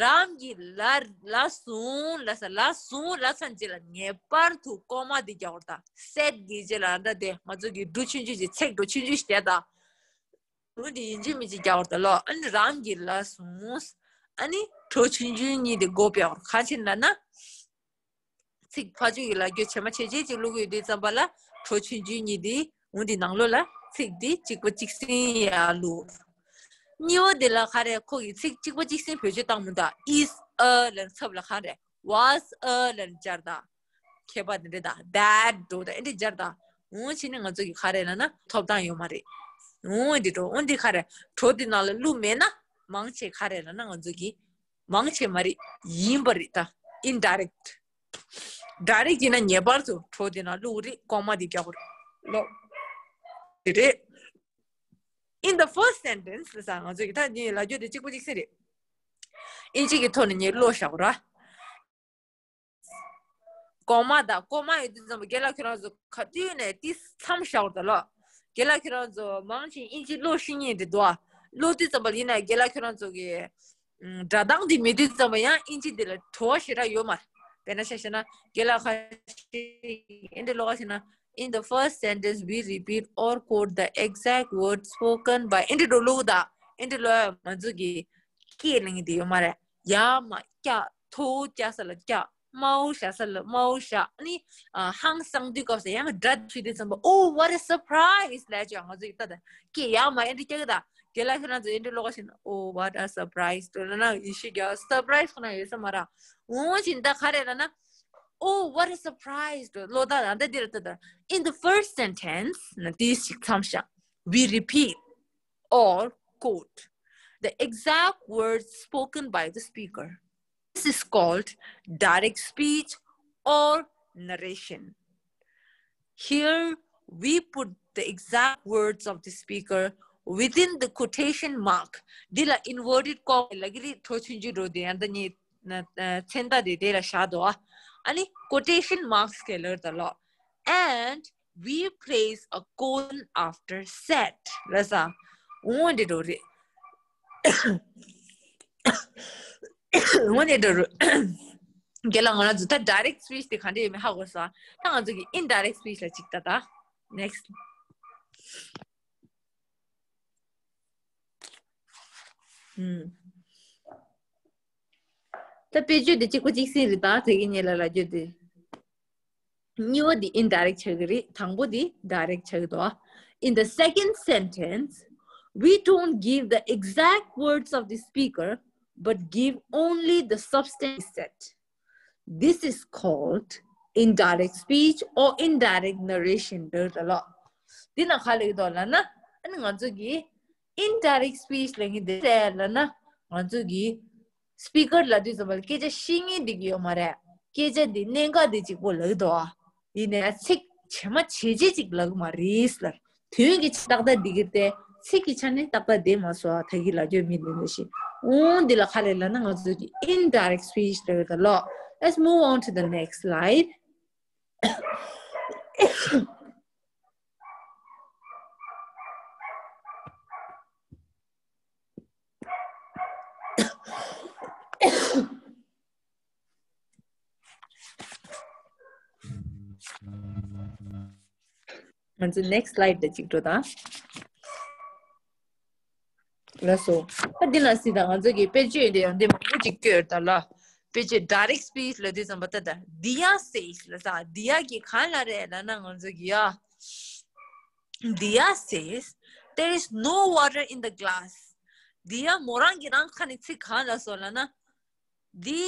རང་གི་ལ་ལ་ཟུང་ལ་ས་ལ་ཟུང་ལ་ཚན་རྗེས་ལ་ངེས་པར་དུ་ཀོ་མ་འདི་རྒྱག་དགོས་རེད་ད། སེད་ཀྱི་རྗེས་ལ་འདྲ་དེ་ང་ཚོ་གི་འབྲུ་ཆུང་ཆུང་ཞིག་ཚེག་འབྲུ་ཆུང་ཆུང་ཞིག་བསྡད་ད། འོ་འདི་ཡིན་གཅིག་མིན་གཅིག་རྒྱག་དགོས་རེད་ད་ལོ། ཨ་ནི་རང་གི་ལ་ཟུང་། ཨ་ནི་གྲོ་ཆུང་ཆུང་གཉིས་དེ་མགོ་བེག་ག་ཕྱིན་ལ་ན། ཚིག་ཕ་ཆོས་ཀྱི་ལ་རྒྱུ་བྱེ་མ་བྱེ་བྱེ་ཅིག་བླུག་གི་ཡོད་དུས་ཙམ་པ་ལ་གྲོ་ཆུང་ཆུང་གཉིས་དེ་འོ་འདི་ནང་ལོགས་ལ་ཚིག་དེ་གཅིག་པ་གཅིག་སྲིང་ཡར་བླུག་གཉིས་པ་དེ་ལ་ག་རེ་ཁོ་གི་ཚིག་གཅིག་པ་གཅིག་སྲིང་བེད་སྤྱོད་བཏང་མི་འདུག is a ལབ་ཚབ་ལ་ག་རེ་was a ལབ་སྦྱར་ད། ཁྱད་པར་དེ་འདྲ་ད་that འགྲོ་ད་ཨེ་འདྲ་སྦྱར་ད། འོ་བྱས་ནས་ང་ཚོ་གི་ག་རེ་ལབ་ན་ཐོབ་ཐང་ཡོད་མ་རེད། འོ་འདི་འགྲོ་འོ་འདི་ག་རེ་གྲོ་འདི་ནང་ལ་བླུག་མེད་ན་མང་ཆེ་ག་རེ་ལབ་ན་ང་ཚོ་གི་མང་ཆེ་མ་རེད། ཡིན་པ་རེད་ད། indirect direct ཡིན་ན་ངེས་པར་དུ་གྲོ་དེ་ན་བླུག་རེད། ཀོ་མ་དེ་རྒྱག་དགོས་རེད་ལོ། དེ་རེད། In the first sentence ལ་ས་ང་ཚོ་གི་ད་ནི་ལ་རྒྱུ་དེ་གཅིག་པ་གཅིག་སེ་རེད། ཨིན་ཇི་གི་ཐོག་ནས་ངས་ཀློག་བཞག་ར། ཀོ་མ་དང་ཀོ་མ་ཡོད་དུས་ཙམ་པ་རྒན་ལགས་ཁྱོད་རང་ཚོ་ག་དུས་ནས་ཏིས་མཚམས་བཞག་ར་ད་ལོ། རྒན་ལགས་ཁྱོད་རང་ཚོ་མང་ཆེ་ཨིན་ཇི་ཀློག་ཤེས་ངེས་དེ་འདུག་ཨ། ཀློག་དུས་ཙམ་པ་ཡིན་ན་རྒན་ལགས་ཁྱོད་རང་ཚོ་གི་སྒྲ་གདངས་དེ་མེད་དུས་ཙམ་པ་ཡང་ཨིན་ཇི་དེ་ལ་བྲོ་བ་ཞེ་དྲག་ཡོད་མ་རེད། དཔེར་ན་ཆ་བཞག་ན་རྒན་ལགས་ཁ་ཤས་ཨེ་འདྲ་ཀློག་ག་ཤེས་ན། In the first sentence, we repeat or quote the exact words spoken by ཨེ་འདྲ་འགྲོ་ཀློག་ད། ཨེ་འདྲ་ཀློག་ཡ་ང་ཚོ་གི་སྐད་ལེན་གི་དེ་ཡོད་མ་རེད། ཡ་མ་ཀྱ་ཐོ་ཀྱ་ས་ལ་ཀྱ། མའོ་ཞ་ས་ལ་མའོ་ཞ། ཨ་ནི་ཧང་སང་དུས་སྐབས་སུ་ཡང་སྒྲ་ཆུ་དུས་ཙམ་པ། Oh, what a surprise ལབ་ཅེས་ང་ཚོ་ཡི་ལྟ་ད་ཀྱེ་ཡ་མ་ཨེ་འདྲ་ཀྱ་གི་ད། དེ་ལ་ཁྱོད་རང་ཚོ་ཨེ་འདྲ་ཀློག་ག་ཤེས་ན། Oh, what a surprise ལབ་ན་ཡེ་ཤེས་རྒྱལ་སར་པ་རའི་སི་ཁོ་ན་ཡོད་ས་མ་རེད། འོ་ཅིག་ད་ག་རེ་ལབ་ན། Oh, what a surprise ལབ་ད་ད་འདི་རེད་ད། In the first sentence ན་དེ་ཞིག་མཚམས་བཞག We repeat or quote the exact words spoken by the speaker. This is called direct speech or narration. Here, we put the exact words of the speaker within the quotation mark. འདི་ལ་inverted comma ལབ་ཀྱི་རེད། གྲོ་ཆུང་ཆུང་འགྲོ་དེ་ཡང་ད་ནི་མཚན་རྟགས་དེ་དེ་ལ་བཞག་འདུག་ཨ་ནི་quotation marks ག་ལབ་ད་ལོ། And we place a colon after said ལབ་ས། འོ་འདི་འགྲོ་རེད། འོ་འདི་འགྲོ་རེད། རྒན་ལགས་ང་རང་ཚོ་ད་direct speech དེ་ག་འདྲ་ཡོད་མེད་ཧ་གོ་སོང་། ད་ང་ཚོ་གི་indirect speech ལ་ཅིག་ལྟ་ད། Next. ད་དཔེ་བརྗོད་དེ་གཅིག་པ་གཅིག་སྲིད་རེད་ད། དེ་གི་ཉེ་ལ་ལ་བརྗོད་དེ། གཉིས་པ་དེ་indirect ཆགས་ཀྱི་རེད། དང་པོ་དེ་direct ཆགས་ཀྱི་འདུག In the second sentence, we don't give the exact words of the speaker, but give only the substance said. This is called indirect speech or indirect narration ལབ་ལ། འདི་ན་ག་ལབ་ཀྱི་འདུག་ལབ་ན། ཨ་ནི་ང་ཚོ་གི་indirect speech ལབ་ཀྱི་འདི་རེད་ལབ་ན། ང་ཚོ་གི་speaker ལབ་དུས་ཙམ་པ་ལ་སྐད་ཆ་བཤད་མཁན་འདི་གི་ཡོད་མ་རེད། སྐད་ཆ་འདི་གནད་འགག་འདི་གཅིག་པོ་ལབ་ཀྱི་འདུག་ཨ། ཡིན་ནའི་ཚིག་བྱེ་མ་བྱེ་བྱེ་ཅིག་ལབ་ཀྱི་མ་རེད་ལབ། དོན་གྱི་ཆ་ཏག་ཏག་འགྲིག་གི་རེད་དེ། ཚིག་གི་ཆ་ནས་ཏག་ཏག་བསྡད་མ་སོང་། ད་གི་ལབ་རྒྱུ་མི་འདུག་ནི་ཞིག་འོང་འདི་ལ་ག་རེ་ལབ་ན། ང་ཚོ་གི་indirect speech ལབ་ཀྱི་ད་ལོ། Let's move on to the next slide. ང་ཚོ་next slide ལ་གཅིག་འགྲོ་དང་། ལགས་སོ། ད་འདི་ལ་སྲིད་དང་ང་ཚོ་གི་དཔེ་བརྗོད་འདི་ཡང་འདི་མང་པོ་ཅིག་བསྐྱོད་ད་ལ། དཔེ་བརྗོད་direct speech ལ་དུས་ཙམ་པ་ད་ད་Diya says ལ་ས། Diya གི་གང་ལ་རེད་ལབ་ན། ང་ཚོ་གི་ཡ། Diya says, there is no water in the glass. Diya མོ་རང་གི་རང་ཁ་ནས་ཚིག་གང་ལ་སོང་ལབ་ན། འདི་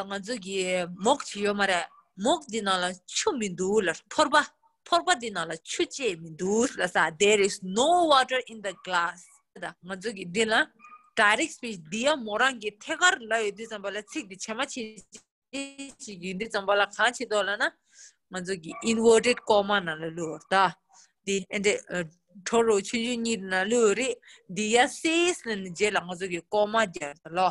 ང་ཚོ་གི་མོག་ཅིག་ཡོད་མ་རེད། མོག་འདི་ནང་ལ་ཆུ་མི་འདུག་ལ། ཕོར་པ། ཕོར་པ་འདི་ནང་ལ་ཆུ་ཅེས་མི་འདུག་ལ་ས། There is no water in the glass. ད་ང་ཚོ་གི་འདི་ལ་direct speech འདི་ཡ་མོ་རང་གི་ཐད་ཀར་ལབ་ཡོད་དུས་ཙམ་པ་ལ་ཚིག་འདི་བྱེ་མ་བྱེ་ཅིག་ཡིན་དུས་ཙམ་པ་ལ་གང་བྱེད་དོ་ལབ་ན། ང་ཚོ་གི་inverted comma ནང་ལ་བླུགས་ད། འདི་ཨེ་འདྲ་གྲོ་རོ་ཆུང་ཆུང་གཉིས་ནང་ལུས་རེད། འདི་ཡ་says ལ་ནི་རྗེས་ལ་ང་ཚོ་གི་ཀོ་མ་རྒྱག་ད་ལོ།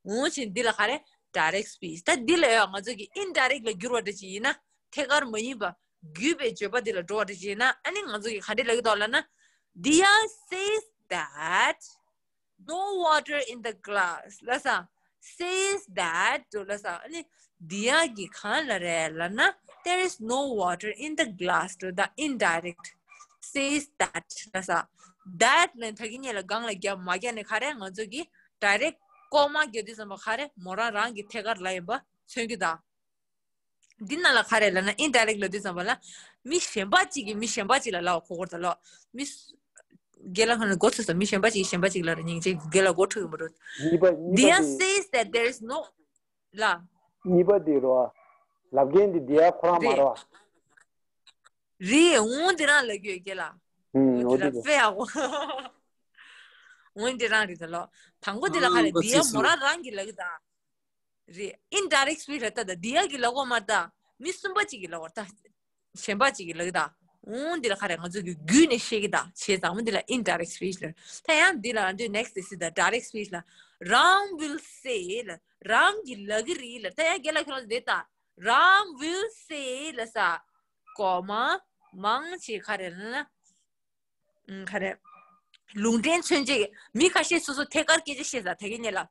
འོང་ཕྱིན་འདི་ལ་ག་རེ་direct speech། ད་འདི་ལ་ཡང་ང་ཚོ་གི་indirect ལ་བསྒྱུར་བ་འདྲ་ཅིག་ཡིན་ན། ཐད་ཀར་མ་ཡིན་པ་བརྒྱུད་པའི་བརྗོད་པ་འདི་ལ་འགྲོ་བ་འདྲ་ཅིག་ཡིན་ན། ཨ་ནི་ང་ཚོ་གི་ག་འདྲ་ལབ་ཀྱི་འདུག་ལབ་ན། Diya says that no water in the glass ལ་ས། says that ལབ་ས། ཨ་ནི་འདི་ཡ་གི་གང་ལབ་རེད་ལབ་ན། There is no water in the glass. ལབ་ད། Indirect says that ལབ་ས། That ལབ་ད་གིན་ཉེ་ལ་གང་ལ་རྒྱབ་མ་རྒྱབ་ནས་ག་རེ་ང་ཚོ་གི་direct ཀོ་མ་རྒྱབ་དུས་ཙམ་པ་ག་རེ་མོ་རང་རང་གི་ཐད་ཀར་ལབ་ཡིན་པ་མཚོན་གྱི་ད། འདི་ནང་ལ་ག་རེ་ལབ་ན། indirect ལབ་དུས་ཙམ་པ་ལ་མི་གཞན་པ་གཅིག་གིས་མི་གཞན་པ་གཅིག་ལ་ལབ་པ་གོ་གོ་ད་ལོ། མི་སུ་རྒན་ལགས་ཁོང་ལ་མགོ་ཚོས་སོང་། མི་གཞན་པ་གཅིག་གིས་གཞན་པ་གཅིག་ལ་ར་སྙིང་རྗེ། རྒན་ལགས་མགོ་འཁྲུག་གི་མ་འགྲོ། གཉིས་པ། གཉིས་པ། འདི་ཡང་says that there is no ལ། གཉིས་པ་འདི་རོ། ལབ་མཁན་འདི་འདི་ཡ་ཁོ་རང་མ་རེད། རོ། རེད། འོང་འདི་རང་ལབ་རྒྱུ་ཡོད་རྒན་ལགས། ཨུམ། འོ་འདི་རང་དེ་ཕེ་ཡ་འོ། འོང་འདི་རང་རེད་ད་ལོ། དང་པོ་འདི་ལ་ག་རེ། ཨ་འདི་ཡ་མོ་རང་རང་གིས་ལབ་གི་ད། རེད། indirect speech རེད་ད། ད་འདི་ཡ་གི་ལབ་གོ་མ་ད། མི་གསུམ་པ་གཅིག་གི་ལབ་གོ་ད། གཞན་པ་གཅིག་གི་ལབ་གི་ད། འོང་འདི་ལ་ག་རེ། ང་ཚོ་གི་རྒྱུད་ནས་ཤེས་གི་ད། བྱས་ཙང་མོ་འདི་ལ་indirect speech ལབ། ད་ཡང་འདི་ལ་འདི་next this is the direct speech ལ། Ram will say ལ། རམ་གྱིས་ལབ་གི་རེད་ལ། ད་ཡང་རྒན་ལགས་ཁྱོད་རང་ཚོ་འདི་ལྟ། Ram will say ལབ་ས། གོ་མ་མང་ཆེ་ག་རེ་ལབ་ན། ཨུམ། ག་རེ། ལུང་འདྲེན་མཚོན་བྱེད་ཀྱི་མི་ཁ་ཤས་སོ་སོ་ཐད་ཀར་སྐད་ཆ་བཤད་ས། ད་གིན་ཉེ་ལ།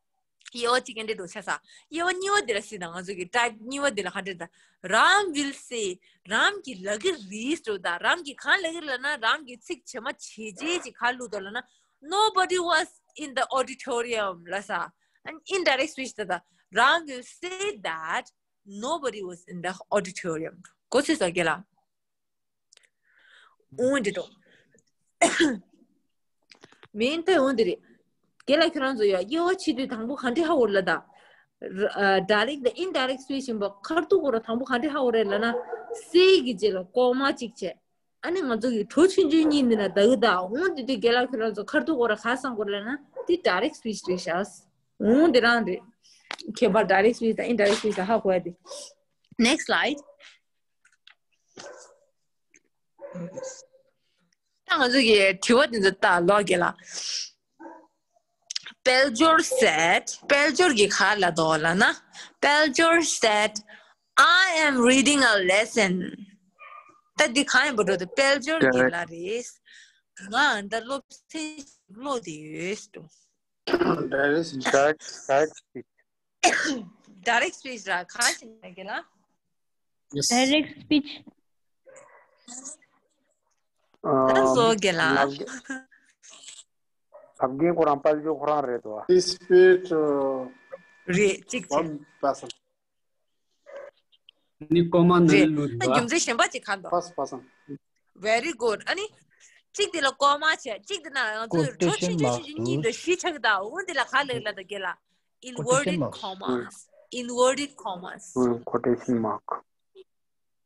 དབྱེ་བ་གཅིག་གི་འདྲེ་འགྲོ་ཆ་ས། དབྱེ་བ་གཉིས་པ་འདི་ལ་སྲིད་ད། ང་ཚོ་གི་type གཉིས་པ་འདི་ལ་ག་འདྲེ་ད། Ram will say རམ་གྱིས་ལབ་གི་རེད་ཟེར་ད། རམ་གྱིས་གང་ལབ་གི་ལབ་ན། རམ་གྱིས་ཚིག་ཇེ་མང་ཇེ་ཆེ་ཅིག་ག་བླུགས་འདུག་ལབ་ན། Nobody was in the auditorium ལབ་ས། And indirect speech ད་ད། Ram will say that nobody was in the auditorium. གོ་ཚོད་སོང་རྒན་ལགས། འོང་འདི་འགྲོ། མིན་ཏེ་འོང་འདི་རེད། རྒན་ལགས་ཁྱོད་རང་ཚོ་ཡ་དབྱེ་བ་ཕྱེ་དུས་དང་པོ་ག་འདྲེ་ཧ་གོ་རེད་ལབ་ད། ར། ཨ། direct དང་indirect speech ཡིན་པ་ཁ་ཐུག་གོ་ར་དང་པོ་ག་འདྲེ་ཧ་གོ་རེད་ལབ་ན། say གི་རྗེས་ལ་ཀོ་མ་གཅིག་བྱས། ཨ་ནི་ང་ཚོ་གི་གྲོ་ཆུང་ཆུང་གཉིས་འདི་ན་ད་གི་ད། འོང་འདི་དུས་རྒན་ལགས་ཁྱོད་རང་ཚོ་ཁ་ཐུག་གོ་ར་ག་བསམ་གོ་རེད་ལབ་ན། འདི་direct speech རེད་ཤག་འོང་འདི་རང་རེད། ཁྱད་པར་direct speech དང་indirect speech ལ་ཧ་གོ་ཡ་དེ། Next slide. ད་ང་ཚོ་གི་དྲི་བ་འདི་ཚོ་ལྟ་ལོག་གི་ལ། དཔལ་འབྱོར་said། དཔལ་འབྱོར་གྱིས་ག་ལབ་འདུག་ལབ་ན། དཔལ་འབྱོར་said, "I am reading a lesson." ད་འདི་གང་ཡིན་པ་འགྲོ་འདུག་དཔལ་འབྱོར་གྱིས་ལབ་རེད། ང་ད་སློབ་ཚན་ཞིག་ཀློག་བསྡད་ཡོད་འགྲོ། Direct speech. Direct, direct speech. Direct speech ར་ག་ཞིག་ན་གི་ལ། Yes. Direct speech. ད་བཟོ་གི་ལ། ལབ། ལབ་མཁན་ཁོ་རང་དཔལ་འབྱོར་ཁོ་རང་རེད་དོ། Speech. རེད། གཅིག་བྱས། One person. ནི་ཀོ་མ་ནང་རེད། བླུགས་ད་འདུག་རྒྱུ་མཚན་གཞན་པ་ཅིག་གང་འདུག First person. Very good. ཨ་ནི། གཅིག་དེ་ལ་ཀོ་མ་བྱས། གཅིག་དེ་ན་ང་ཚོས་གྲོ་ཆུང་ཆུང་ཆུང་ཆུང་གཉིས་འདུག་བཞི་ཆགས་ཀྱི་ད། འོ་དེ་ལ་ག་ལབ་ལབ་ད་རྒན་ལགས། Inverted commas. Inverted commas. Quotation mark.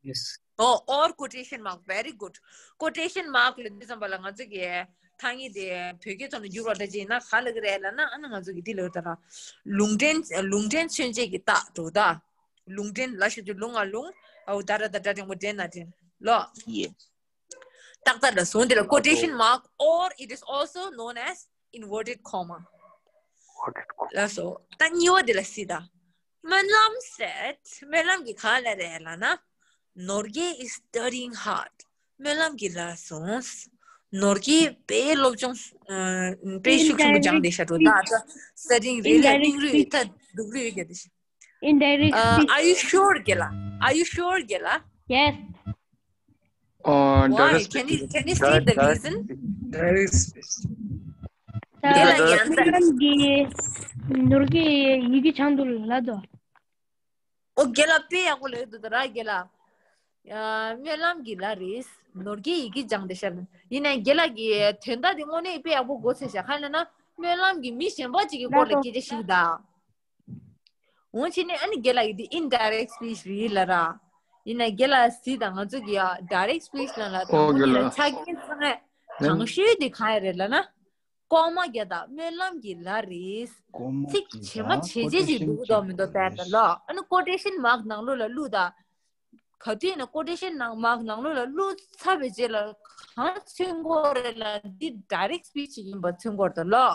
Yes. Oh, or quotation mark. Very good. Quotation mark ལབ་དུས་ཙམ་པ་ལ་ང་ཚོ་གི་ཐ་སྙད་དེ་བོད་སྐད་ཐོག་ནས་བསྒྱུར་བ་འདྲ་ཅིག་ཡིན་ན་ག་ལབ་ཀྱི་རེད་ལབ་ན། ཨ་ནི་ང་ཚོ་གི་འདི་ལབ་ད་ར། ལུང་འདྲེན། ལུང་འདྲེན་མཚོན་བྱེད་ཀྱི་རྟགས་འགྲོ་ད། ལུང་འདྲེན་ལ་ཞབས་ཀྱུ་ལུང་ང་ལུང་། ཨའུ་ད་ར་ད་སྒྲ་འགྲེང་བུ་འདྲེན་ན་འདྲེན་ལོ། Yes. ཏག་ཏག་ལ་སོང་དེ་ལ་quotation mark or it is also known as inverted comma. Inverted comma. ལགས་སོ། ད་གཉིས་པ་དེ་ལ་སྲིད་ད། སྨོན་ལམ་said. སྨོན་ལམ་གྱིས་གང་ལབ་རེད་ལབ་ན། ནོར་རྒྱས is studying hard. སྨོན་ལམ་གྱིས་ལབ་སོང་། ནོར་རྒྱས་དཔེ་སློབ་སྦྱོང་། ཨ། དཔེ་ཤུགས་ཆེན་པོ་སྦྱངས་བསྡད་ཤག་འགྲོ་ད། Indirect speech. Studying རེད་ལ། Indirect སྙིང་རུས་speech. ད་སྡུག་རུས་རྒྱག་བསྡད་ཤག Indirect Uh, speech. Are you sure རྒན་ལགས? Are you sure རྒན་ལགས? Yes. Uh, Why? Direct speech. Can you, can you state the reason? Direct speech. ད་རྒན་ལགས་ཡང་ད། སྨོན་ལམ་གྱིས་ནོར་རྒྱས་ཡི་གེ་སྦྱང་དུ་ལབ་དོ། ཨོ་རྒན་ལགས་དཔེ་ཡག་པོ་ལབ་འདུག་ད་ར་རྒན་ལགས། ཡ། སྨོན་ལམ་གྱིས་ལབ་རེད། ནོར་རྒྱས་ཡི་གེ་སྦྱངས་བསྡད་ཤག་ཡིན་ནའི་རྒན་ལགས་ཀྱིས་དོན་དག་དེ་དངོས་གནས་དཔེ་ཡག་པོ་གོ་ཚར་ཤག་གང་ཡིན་ལབ་ན། སྨོན་ལམ་གྱིས་མི་གཞན་པ་ཅིག་གི་སྐོར་ལ་སྐད་ཆ་བཤད་ཀྱི་ད། འོ་བྱས་ནས་ཨ་ནི་རྒན་ལགས་ཀྱིས་འདི་indirect speech རེད་ལབ་ར། ཡིན་ན་རྒན་ལགས་གཟིགས་དང་། ང་ཚོ་གི་ཡ་direct speech ནང་ལ་དང་པོ་ཉིད་ལ་ཆ་རྐྱེན་ཚང་མ་དང་ཤོས་དེ་གང་ཡིན་རེད་ལབ་ན། ལྐོག་མ་རྒྱག་དང་སྨོན་ལམ་གྱིས་ལབ་རེད། ཚིག་ཇེ་མང་ཇེ་ཆེ་ཅིག་འདུག་འདུག་མི་འདུག་བལྟས་དང་ལོ། ཨ་ནི་quotation mark ནང་ལོགས་ལ་བླུགས་དང་། ག་དུས་ཡིན་ན་quotation ནང་mark ནང་ལོགས་ལ་བླུགས་ཚར་བའི་རྗེས་ལ་གང་མཚོན་གྱི་རེད་ལབ་ན། འདི་direct speech ཡིན་པ་མཚོན་གྱི་རེད་ལོ།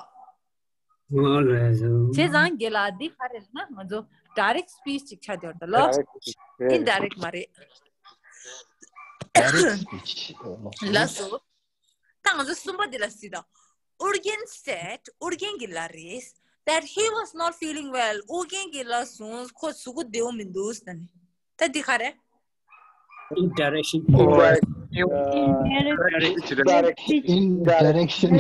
ང་ལ་བྱས་ཙང་རྒན་ལགས་འདི་ག་རེ་ལབ་ན་ང་ཚོ་direct speech ཅིག་ཆགས་བསྡད་ཡོད་རེད་ལོ། Direct speech རེད། Indirect མ་རེད། Direct speech ལགས་སོ། ད་ང་ཚོ་གསུམ་པ་འདི་ལ་གཟིགས་དང་། ཨོ་རྒྱན་said. ཨོ་རྒྱན་གྱིས་ལབ་རེད། that he was not feeling well. ཨོ་རྒྱན་གྱིས་ལབ་སོང་ཁོ་གཟུགས་པོ་བདེ་པོ་མི་འདུག་ཟེར་ནས། ད་འདི་ག་རེད། Indirection. Or Direct. In direction.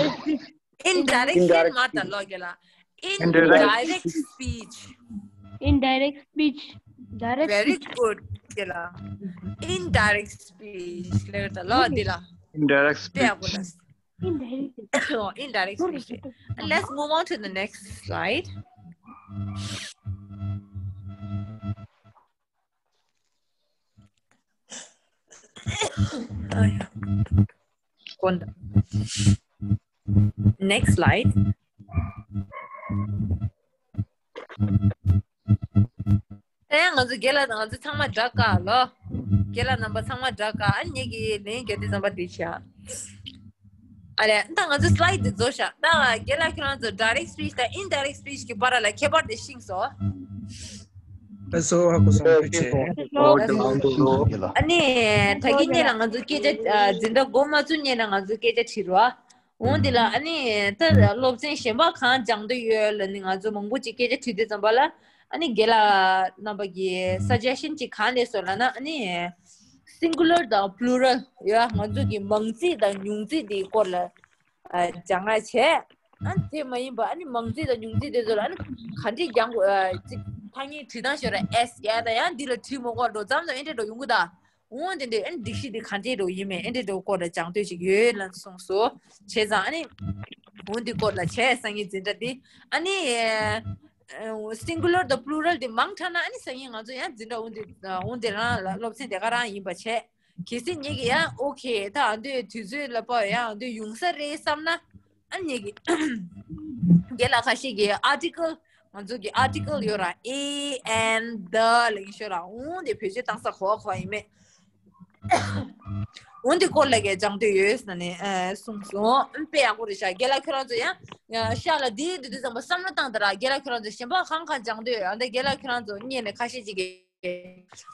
Indirection མ་ད་ལོ་རྒྱ་ལ། Indirect speech. Indirect speech. Direct Very speech. Good རྒྱ་ལ། Indirect speech ལེར་ད་ལོ་འདི་ལ། Indirect དེ་ཡག་speech. པོ་ལ། Indirect. Oh, indirect speech. And let's move on to the next slide. Next slide. ཨེ་ང་ཚོ་རྒན་ལགས་དང་ང་ཚོ་ཚང་མ་འདྲ་ག་ལོ། རྒན་ལགས་རྣམ་པ་ཚང་མ་འདྲ་ག་ཨ་ངེད་ཀྱི་ལན་རྒྱག་དུས་ཙམ་པ་དེ་བྱ། ཨ་ལས་ད་ང་ཚོ་slide དེ་རྫོགས་ཤག་ད་རྒན་ལགས་ཁྱེད་རང་ཚོ་direct speech དང་indirect speech གི་བར་ལ་ཁྱད་པར་དེ་ཤེས་སོང་། ཨ་སོ་ཧ་གོ་སོང་ཐུགས་རྗེ་ཆེ། ཨ་ནི་ད་གིན་ཉེ་ལ་ང་ཚོ་སྐད་ཆ་འཛིན་གྲྭ་འགོ་མ་ཚུགས་ཉེ་ལ་ང་ཚོ་སྐད་ཆ་དྲིས་རོགས། འོང་འདི་ལ་ཨ་ནི་ད་སློབ་ཚན་གཞན་པ་གང་སྦྱང་འདོད་ཡོད་ལ་ནི་ང་ཚོ་མང་པོ་ཅིག་སྐད་ཆ་དྲིས་དུས་ཙམ་པ་ལ་ཨ་ནི་རྒན་ལགས་རྣམ་པ་གི་suggestion ཅིག་གང་སླེབས་སོང་ལབ་ན་ཨ་ནི་singular དང་plural ཡོད་ང་ཚོ་གི་མང་ཚིག་དང་ཉུང་ཚིག་དེའི་སྐོར་ལ་སྦྱང་བ་བྱས། ཨ་དེ་མ་ཡིན་པ་ཨ་ནི་མང་ཚིག་དང་ཉུང་ཚིག་དེ་ཚོ་ལ་ཨ་ནི་ག་འདྲས་སྦྱང་དགོས་ཅིག་ཐ་སྙད་བྲིས་སྟངས་ཤོད་ར་S ཡ་ད་ཡང་འདི་ལ་བྲིས་མ་དགོས་འགྲོ་ཙམ་ཙམ་ཨེ་འདྲས་འགྲོ་ཡོང་གི་ད། འོ་དེ་འདྲའི་ཨན་སྒྲིག་གཞི་འདི་ག་འདྲས་འགྲོ་ཡིན་མིན་ཨེ་འདྲས་འགྲོ་སྐོར་ལ་སྦྱང་འདོད་ཅིག་ཡོད་ལབ་གསུངས་སོ། བྱས་ཙང་ཨ་ནི་འོ་འདི་སྐོར་ལ་བྱས་སང་ཉིན་འཛིན་གྲྭ་འདི་ཨ་ནི་singular དང་plural འདི་མང་དྲགས་ན་ཨ་ནི་སང་ཉིན་ང་ཚོ་ཡང་འཛིན་གྲྭ་འོ་འདི་འོ་འདི་རང་ལ་སློབ་ཚན་དེ་ག་རང་ཡིན་པ་བྱས། གལ་སྲིད་ངེད་ཀྱི་ཡང་okay ད་ཨ་འདོད་དུས་ཚོད་ལ་དཔག་ཡང་ཨ་འདོད་ཡོང་ས་རེད་བསམ་ན། ཨ་ནི་གི་རྒན་ལགས་ཁ་ཤས་ཀྱི་article ང་ཚོ་གི་article ཡོད་ར་a and the ལ་ཡིན་ཤོད་ར་འོང་དེ་བེད་སྤྱོད་བཏང་ས་གོ་གོ་ཡིན་མེད། འོང་དེ་སྐོར་ལ་གི་སྦྱང་འདོད་ཡོད་ཟེར་ནས་གསུངས་སོང་། དཔེ་ཡག་པོ་རེད་ཤག་རྒན་ལགས་ཁྱོད་རང་ཚོ་ཡང་ཤག་ལ་དེའི་དུས་དུས་ཙམ་པ་བསམ་བློ་བཏང་དེ་ར་རྒན་ལགས་ཁྱོད་རང་ཚོ་གཞན་པ་གང་གང་སྦྱང་འདོད་ཡོད་ཨ་འདི་རྒན་ལགས་ཁྱོད་རང་ཚོ་བརྙེས་ནས་ཁ་ཤས་ཅིག་གི་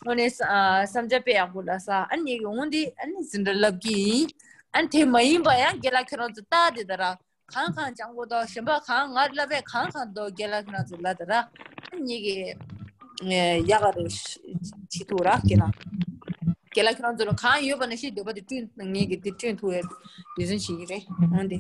དངོས་གནས་ས་ཨ་བསམ་འཆར་དཔེ་ཡག་པོ་ལ་ས་ཨ་ནི་གི་འོང་འདི་ཨ་ནི་འཛིན་གྲྭ་བསླབ་ཀྱི་ཡིན། ཨ་ནི་དེ་མ་ཡིན་པ་ཡང་རྒན་ལགས་ཁྱོད་རང་ཚོ་ལྟ་དེ་ད་ར་གང་གང་སྦྱང་དགོས་དོ་གཞན་པ་གང་ང་བསླབ་པས་གང་གང་དོ་རྒན་ལགས་ཁྱོད་རང་ཚོ་ལ་ད་ར་ཨ་ནི་གི་ཡག་ག་རེ་བྱེད་ཐུབ་ར་རྒན་ལགས། རྒན་ལགས་ཁྱོད་རང་ཚོ་ལ་གང་ཡོད་པ་ནི་ཤེས་འདོད་པ་དེ་བསྐྲུན་ངེད་ཀྱི་དེ་བསྐྲུན་ཐུབ་ཡ་དེ་བཟུང་བྱེད་ཀྱི་རེད་འོང་འདི།